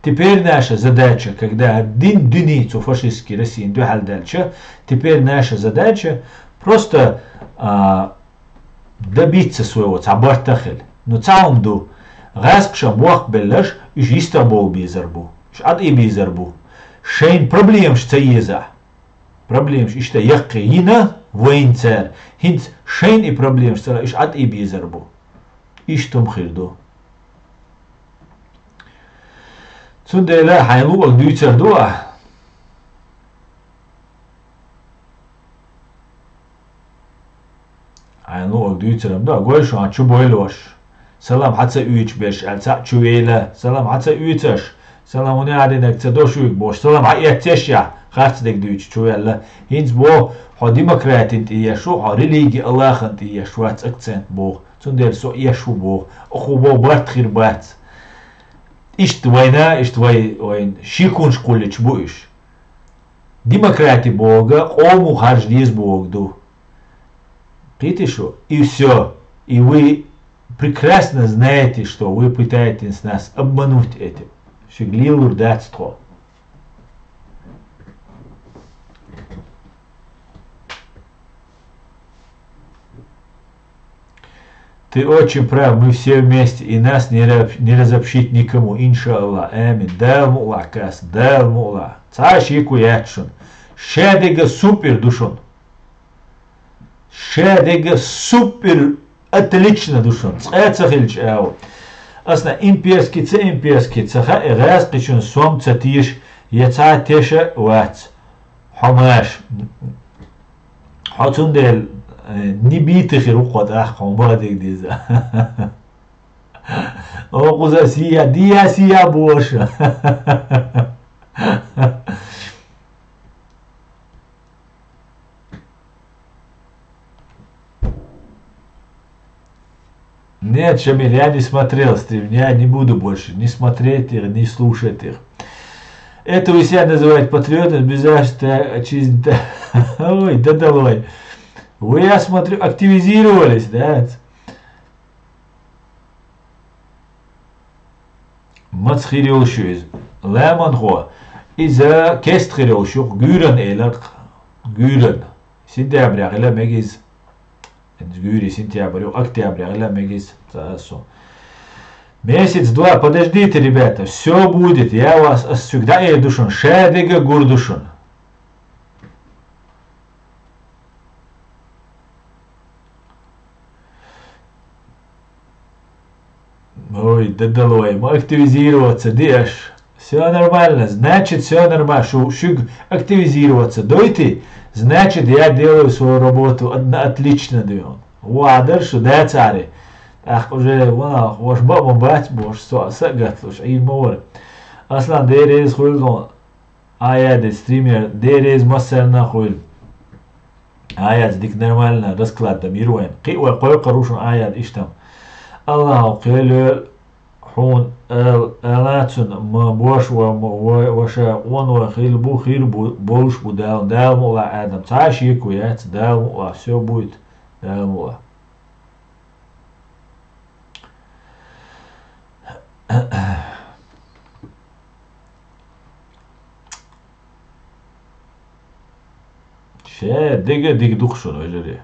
Теперь наша задача, когда дин дуьне цу фашистский Россиян дуьхьал даьлча, теперь наша задача просто, а, добиться своего, цхьа барт а хила. Ну, цхьа хӀума ду. ГӀаскхаша бохк белларш, уьш йистехь болу безар бу. Уьш Ӏад и безар бу. Шайн проблемаш ца еза. Проблемаш иштта яккхий йина вайна цара. ХӀинца шайна и проблемаш ца лаьа, уьш Ӏад и безар бу. Иштта хӀума хир ду. Цундела хьайн луъург дуьйцур ду ахь? Хьайн луъург дуьйцуран ду, гой шуна чу бойла ваша. Салам хьан ца оьцуш берш аьлла, цхьаъ чу вейла. Салам хьан ца оьцуш? Салам хӀун яа динарг ца до шуьга бохуш. Салам хьан эццеш яхь, харц дерг дуьйцуш чу ваьлла. ХӀинца боху, хьо демократин тӀе еш ву, хьо религи Аллахьан тӀе еш вац акцент боху. Цундела со еш ву боху. Аху боху барт хир бац. Иштта вайна, иштта вай, вайн шекунаш кхуллича бу уьш. Демократи боху, къомо харжа деза боху ду. Кхетий шу? И всё. И вы прекрасно знаете, что вы пытаетесь нас обмануть этим. Шуьга лелур дац тхо. Ты очень прав, мы все вместе, и нас не ра-, не разобщить никому, иншааллах, амин. Дала мукъалахь кхаьчча, Дала мукъалахь. Цхьа а шеко яц шуна. Шадерг супер ду шуна. Шадерг супер, отлично ду шуна. Цкъа а ца хилча а. Аслан, имперский, ца имперский, ца хаьа, гӀаьз кхычун сом ца теша, я цхьа теша вац. Хьо маша. Хьо цундела, э, не битый хир ву кхо тӀаккха, хьо ма диг деза. О, кхуза сия, дия сия боша. Нет, Шамиль, я не смотрел стрим, я не буду больше ни смотреть их, ни слушать их. Это вы себя называете патриотом, без чизни. Ой, да долой. Вы, я смотрю, активизировались, да? Маца хир йолуш ю иза? Лаьманхо. Иза кест хир йолуш ю, гуьйранна элира-кх. Гуьйранна. Сентября хила мега иза. ХӀинца гуьйрий сентябрь ю, октября хила мега иза. Ца а со. Месяц-два, подождите, ребята, всё будет, я вас, ас цуьнга дӀаэр ду шуна, ша дега гур ду шуна. Ой, да долой, ма активизироваться деш. Всё нормально, значит, всё нормально. Шу, шуьга активизироваться дойтий, значит, я делаю свою работу одно-, отлично, дуй хьуна. Вадар шу, да, цари. ТӀаккха уже, вон, ваша баъ ма бац, бохуш, со а са а гаталуш, Ӏийр ма вара. Аслан, Дела реза хуьлда хьуна. Аяда стример, Дела реза массарна а хуьлда. Аяц дика нормально расклад дан йира вайна. Кхин а вай кхойкхур ву шуна Аяд иштта. Аллахьо кхел йойла хьуна, ал-, ала цунна, ма бош ва-, ма ва-, ваша къонахой хила бу, хир бу, болуш бу Дала. Дала мукъалахь, Адам, цхьа а шеко яц, Дала мукъалахь, всё будет, Дала мукъалахь. Ша дега дика ду-кх шуна, вежарий.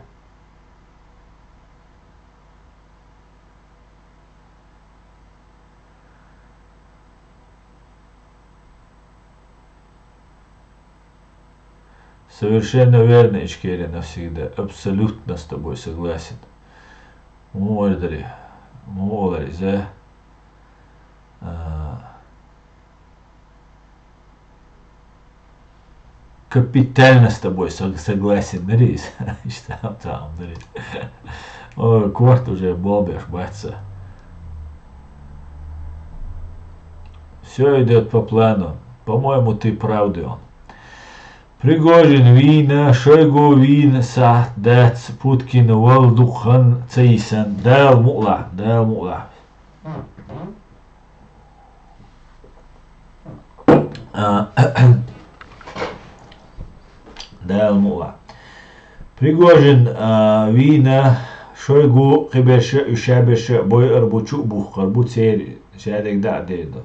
Совершенно верно, Ичкерия навсегда. Абсолютно с тобой согласен. Муха вара даре? Муха олар иза? А, капитально с тобой сог-, согласен, даре иза? Иштта там, там, даре. Ой, корта уже болбеш бац сан. Всё идёт по плану. По-моему, ты прав, дуй хьуна. Пригожин вийна, Шойгу вийна сахьт дац, Путкин вала дукха хан ца йисна. Дала мукъалахь, Дала мукъалахь. А, Дала мукъалахь. Пригожин, а, вийна, Шойгу кхиберша, уьш шаберша бойур бу, чу а бухкур бу, церан шадерг дӀа а дер ду.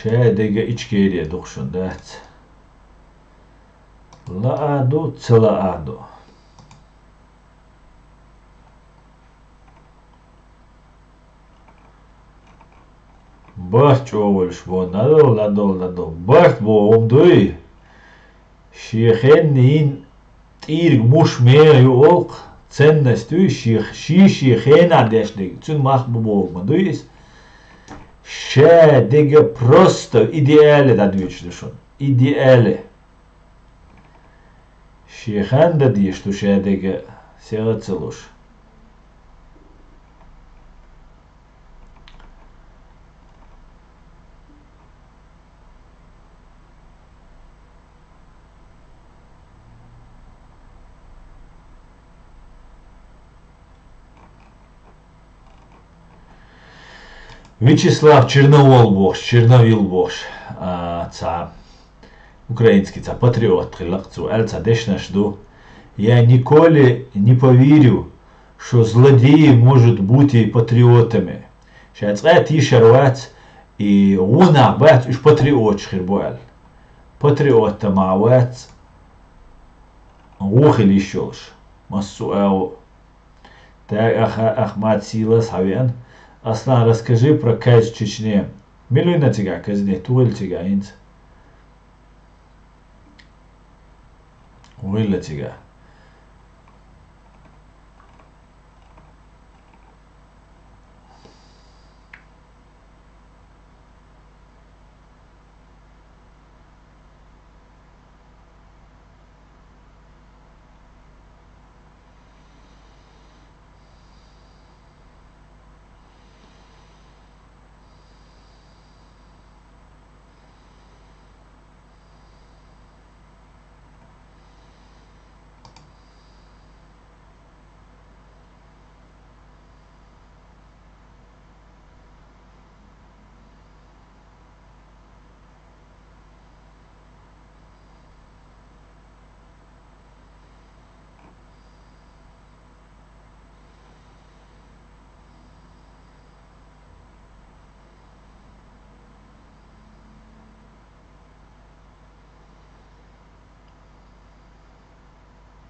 Ша дега Ичкерия ду-кх шуна, дац? Лаа ду, ца лаа ду. Барт чӀогӀа волуш бу, надо, надо, надо. Барт боху хӀума дуй? Шен хенна йина тӀийриг муш меха ю олу-кх, ценность ю, ши, ши шен хенахь деш дерг, цуьнан мах бу боху ма дуй иза. Ша дега просто идеале дӀадоьдуш ду шуна. Идеале. Шен хан дан дезаш ду ша дега, сагӀа ца луш. Вячеслав Черновол бохуш, Черновил бохуш, а, цхьа украинский цхьа патриот хилла-кх, цо аьлла цхьа дешнаш ду: «Я николи не поверю, что злодеи может быть и патриотами». Ша цкъа а тийшар вац, и гӀо нах бац, уьш патриоташ хир бу аьлла. Патриот-м вац, гӀо хила йиш йолуш. Массо а гӀо. Тага аха, Ахмат Силас хьавеана. Аслан, расскажи про казнь в Чечне. Мила вина цигахь казнь, тухийла цигахь хӀинца? Вуйла цигахь.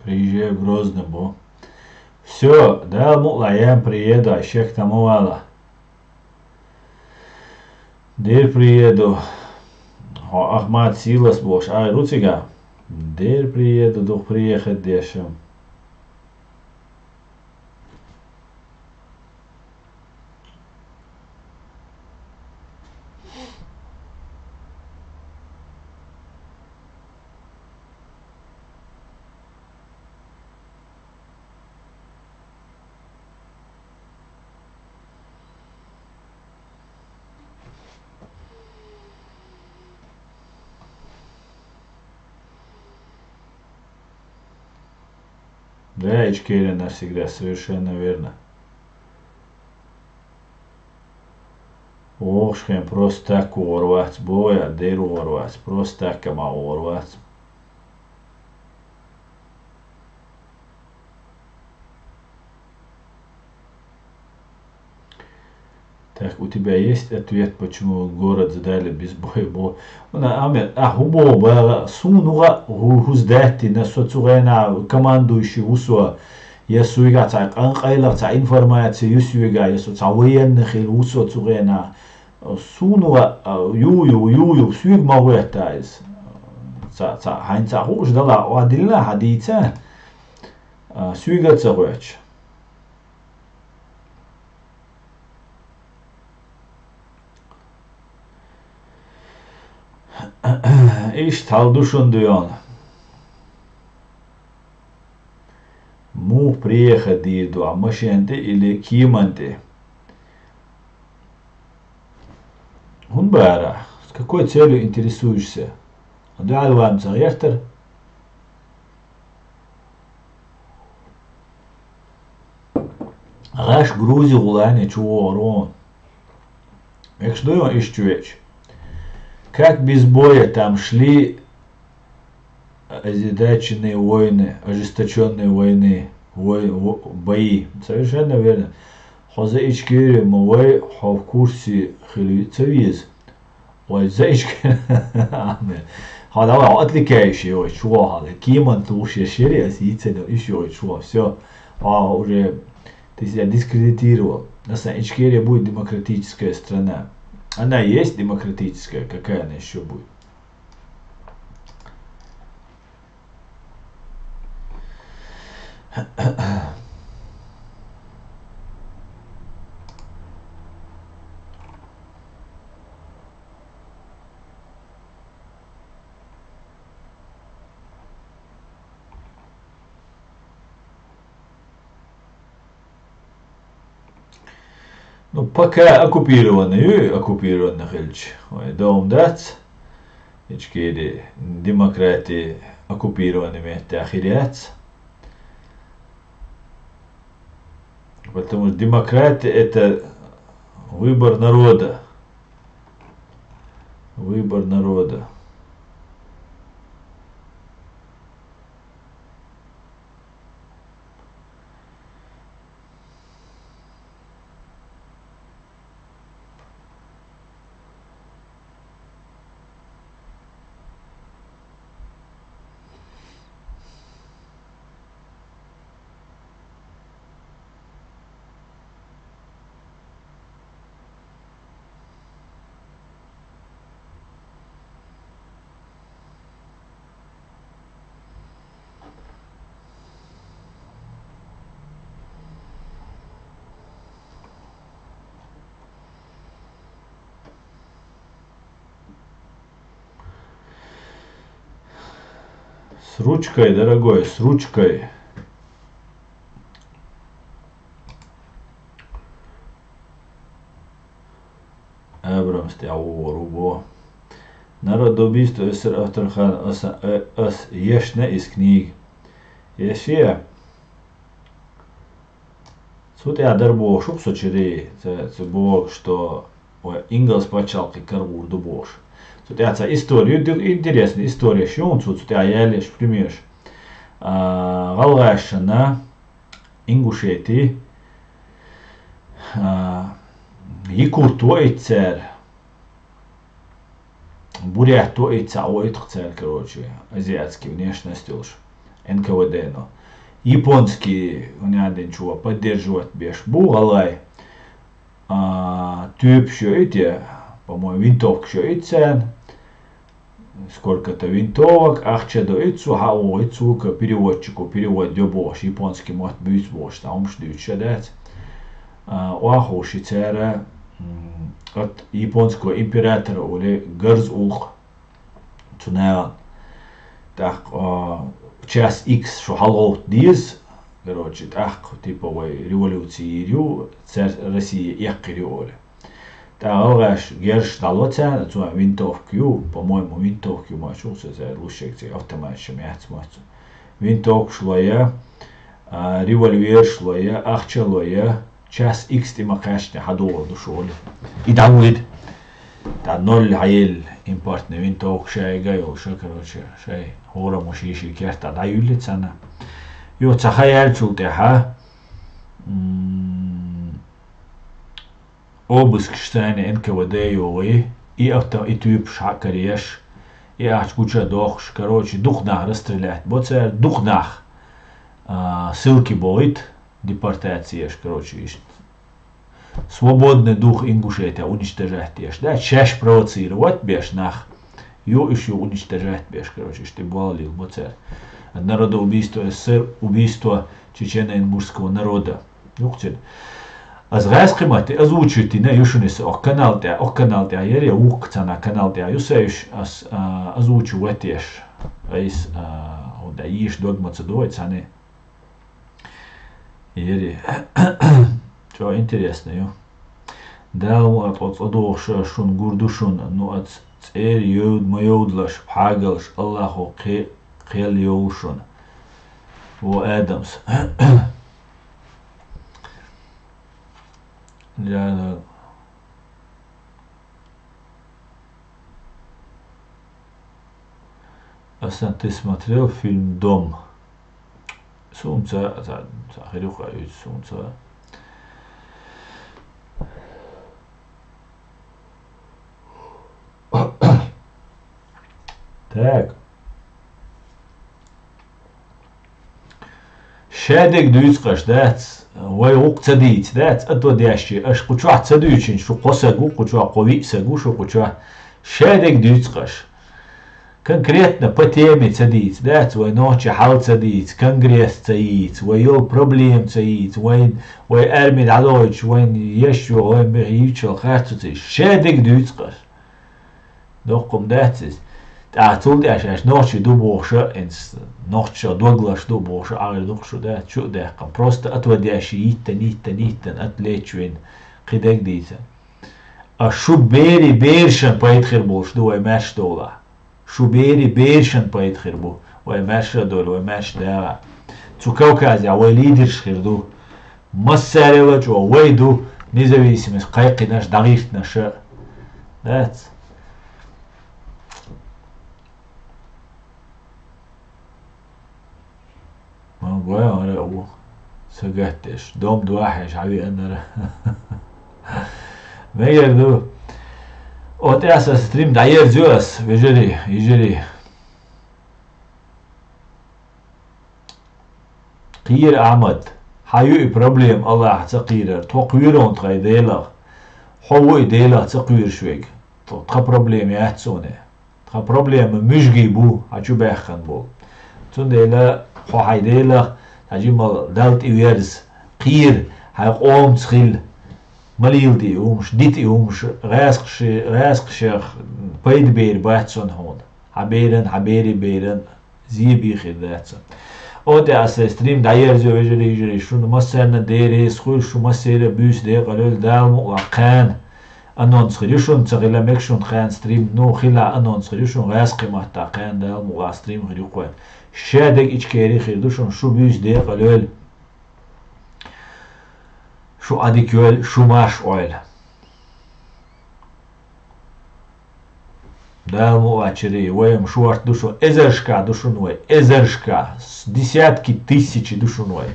Приезжай в Грозный бо. Всё, Дала мукълахь, ян приеду, ай шек тама вала. Дер приеду. Хьо Ахмат Силас бохуш, ай ру цига? Дер приеду, дух приехать дешам. Да, Ичкерия навсегда, совершенно верно. Вохушхен просто так вогӀур вац, боху я, дер вогӀур вац, просто так ма вогӀур вац. Так, у тебя есть ответ, почему город сдали без боя? Бо-, вуна, Амир, а хӀун боху бала, суна гӀа хӀу-, хӀуз даьттина, со цу гӀена командующий ву со, я суйга цхьа къан-, къайлах цхьа информация ю суйга, я со цхьа военный хила ву со цу гӀена. Суна гӀа, а, ю, ю, ю, ю, суйга ма гӀоьтта иза. Ца, ца, хьайн ца хууш дала, ва дилла хьа дийца, а, суйга ца гӀоьтча. Иштта хьал ду шуна дуьйна. Муха приехать дийр ду, а машен тӀе или кеман тӀе? ХӀун бара? С какой целью интересуешься? Дуьхьал ван ца гӀертара? ГӀаш Грузи гӀулани чу вогӀур ву. Мекаш ду йо иштта чу веача? Как без боя там шли ожесточенные войны, ожесточенные войны, вой-, во-, бои? Совершенно верно. Хьо за Ичкери ма вай, хьо в курсе хила ца веза. Ой, за Ичкери. Амин. Хьо давай, хьо отвлекающий, ой, чу вогӀу хьо. Кеман тухуш я шери, ас йийцина, иш йой, чу вогӀу. Всё. Хьо уже ты себя дискредитировал. На самом Ичкерия будет демократическая страна. Она есть демократическая, какая она ещё будет? Ну, пока оккупированный, оккупированный хилча, вай дом дац, Ичкери демократия оккупированный меттехь хир яц. Потому что демократия — это выбор народа. Выбор народа. С ручкой, дорогой, с ручкой. Абрамс тӀехь вогӀур ву бо. Народоубийство СССР автор хан ас, э, ас ешна иза книга. Ешия? Цу тӀехь дара бохуш ву со чуьре, ца, ца боху, что вай ингалс пачхьалкхе карагӀур ду бохуш. Цу тӀехь цхьа история ю, ду-, интересная история ю цу, цу тӀехь яьллаш примерш. А, гӀалгӀашна, Ингушети, а, якут ваийта цара, бурят ваийта, цхьаъ ваийта цара, короче, азиатский внешность йолуш. Н К В Д-но. Японский, хӀунда аьлча, поддерживать беш бу гӀалгӀай. А, тюбаш йоуьйту, по-моему, винтовкаш йоуьйту царна. Сколько-то винтовок, ахча доуьйту цо, хьа а вохуьйту цо, ка переводчику перевод йо бохуш, японский мотт буьйцу бохуш, цхьа хӀумаш дуьйцуш а дац. А, охьаховший цара, м, от японского императора олий гарз улкх цу нахана. ТӀаккха, а, час икс шу хьалагӀовтта деза, короче, тӀаккха, типа, вай революци йийр ю, цар Россия эккхийр ю олий. ТӀаккха гӀалгӀаша герзаш дӀало царна, цо винтовка ю, по-моему, винтовка ю, ма чу, со цара луш шег цига автоматаш-м яц ма цу. Винтовкаш лой, а, револьвераш лой, ахча лой, час икс тӀе ма кхаьчча хьадогӀур ду шу олий. И дӀавоьду. ТӀаккха ноль хьаелла импортный винтовка шайга йолуш, короче, шай хӀораммо ший-ший кертахь дӀаюьллу царна. Юха цхьа ха яьллачул тӀаьхьа, м, обыскаш царна Н К В Д йогӀий, и авто, и тюбаш хьа а караеш, и ахча гуча а дохуш, короче, дукха нах расстрелять бо цара, дукха нах, а, ссылке бохуьйту, депортаци еш, короче, иштта. Свободный дух Ингушетия уничтожать еш. Да, шаьш провоцировать беш нах. Ю, уьш ю уничтожать беш, короче, иштта болх лелабо цара. Народоубийство С С С Р, убийство чечено-ингушского народа. Юхцин. Аз гӀаьскхи матте озвучить йина ю шуна иза, окх канал тӀе, окх канал тӀе яра, я вукху цхьана канал тӀе ю са уьш, аз, а, озвучивать еш. Айс, а, хӀунда йиш дог ма ца ду вай цхьаьна. Яра. ЧӀогӀа интересно ю. Дала ма аткъо цӀа дохуш шуна гур ду шуна, ну аца цӀера йовда ма йовдалаш, пхьагалш, Аллахо кхе-, кхел йовлу шуна. Во Адамс. Джана. Асан, ты смотрел фильм «Дом»? Сунца, ца, ца хирюха ю сунца. Так. Шадерг дуьйцу-кх аша, дац, вай гӀуллакх ца дийца, дац, а то дешчи, аша кху чохь ца дуьйцинчу, шу кхо саг ву, кху чохь кхо виъ саг ву, шу кху чохь. Шадерг дуьйцу-кх аша. Конкретно по теме ца дийца, дац, вай нохчи хьал ца дийца, конгресс ца йийца, вай йолу проблема ца йийца, вай, вай арми дӀадойтуш, вайн еш йо, вайн бехи йийчал харцо ца йийца. Шадерг дуьйцу-кх аша. Доккхум дац иза. ТӀаккха цул тӀаьхьа шаьш нохчий ду бохуша, инс нохча дог лаш ду бохуша, агӀир дукха шу дац, чу а даьккхина. Просто отводящий йиттан, йиттан, йиттан, отвлечь вина, кхидерг дийца. А шу бери берашан пайда хир болуш ду вай маьрша долахь. Шу бери берашан пайда хир бу вай маьрша а долу, вай маьрша дагӀа. Цу Кавказехь вай лидерш хир ду. Массарел а чӀогӀа вай ду, независимость кхайкхинарш, дӀагӀиртинарш а. Дац. Ма гой ара а ву. Са гатдеш. Дом дуахьеш хьан веанара. Мегар ду. О, тӀе аса стрим дӀаерзаю ас, вежарий, йижарий. Кхийра, Ахьмад, хьан ю и проблема Аллахьа ца кхийрар? Тхо кхоьрун тхайн Делах. Хьо ву и Делах ца кхоьруш верг. Тхо, тхан проблема яц цуьнан. Тхан проблема муьжгий бу, хьан чу баьхкан бу. Цундела хьо хьайн Делах, хьан жимал Далла тӀеверза, кхийра, хьайн къомаца хила. Ма лийла и хӀумаш, дита и хӀумаш, гӀаьскхи-, гӀаьскхашех пайда бер бац цунна хьуна. Хьан беран, хьан бери беран, зеби хир дац. О, тӀе аса стрим дӀаерзаю, вежарий, йижарий, шуна массарна Дела реза хуьлда, шу массеран а буьйса декъала йойла, Дала мукъалахь кхана анонс хир ю шуна, ца хила мега шуна кхана стрим, ну, хила анонс хир ю шуна, гӀаьскхи маттахь кхана Дала мукъалахь стрим хир ю кхойн. Шадерг Ичкери хир ду шуна, шу буьйса декъала йойла. Шу Ӏадика йойла, шу марш Ӏойла. Дала мукъалахь, чирий, вай-м шорта ду шуна, эзаршка ду шуна вай, эзаршка, с-, десятки тысячи ду шуна вай.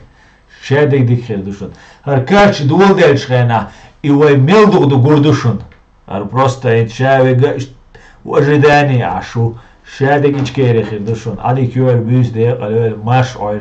Шадерг дика хир ду шуна. ХӀара карча доладелчу хенахь, и вай мел дукха ду гур ду шуна. ХӀара просто хӀинца ша вега иштта в ожидании Ӏаш ву. Шадагичкерихи душун, али кюр бюз де, къалвел маш ой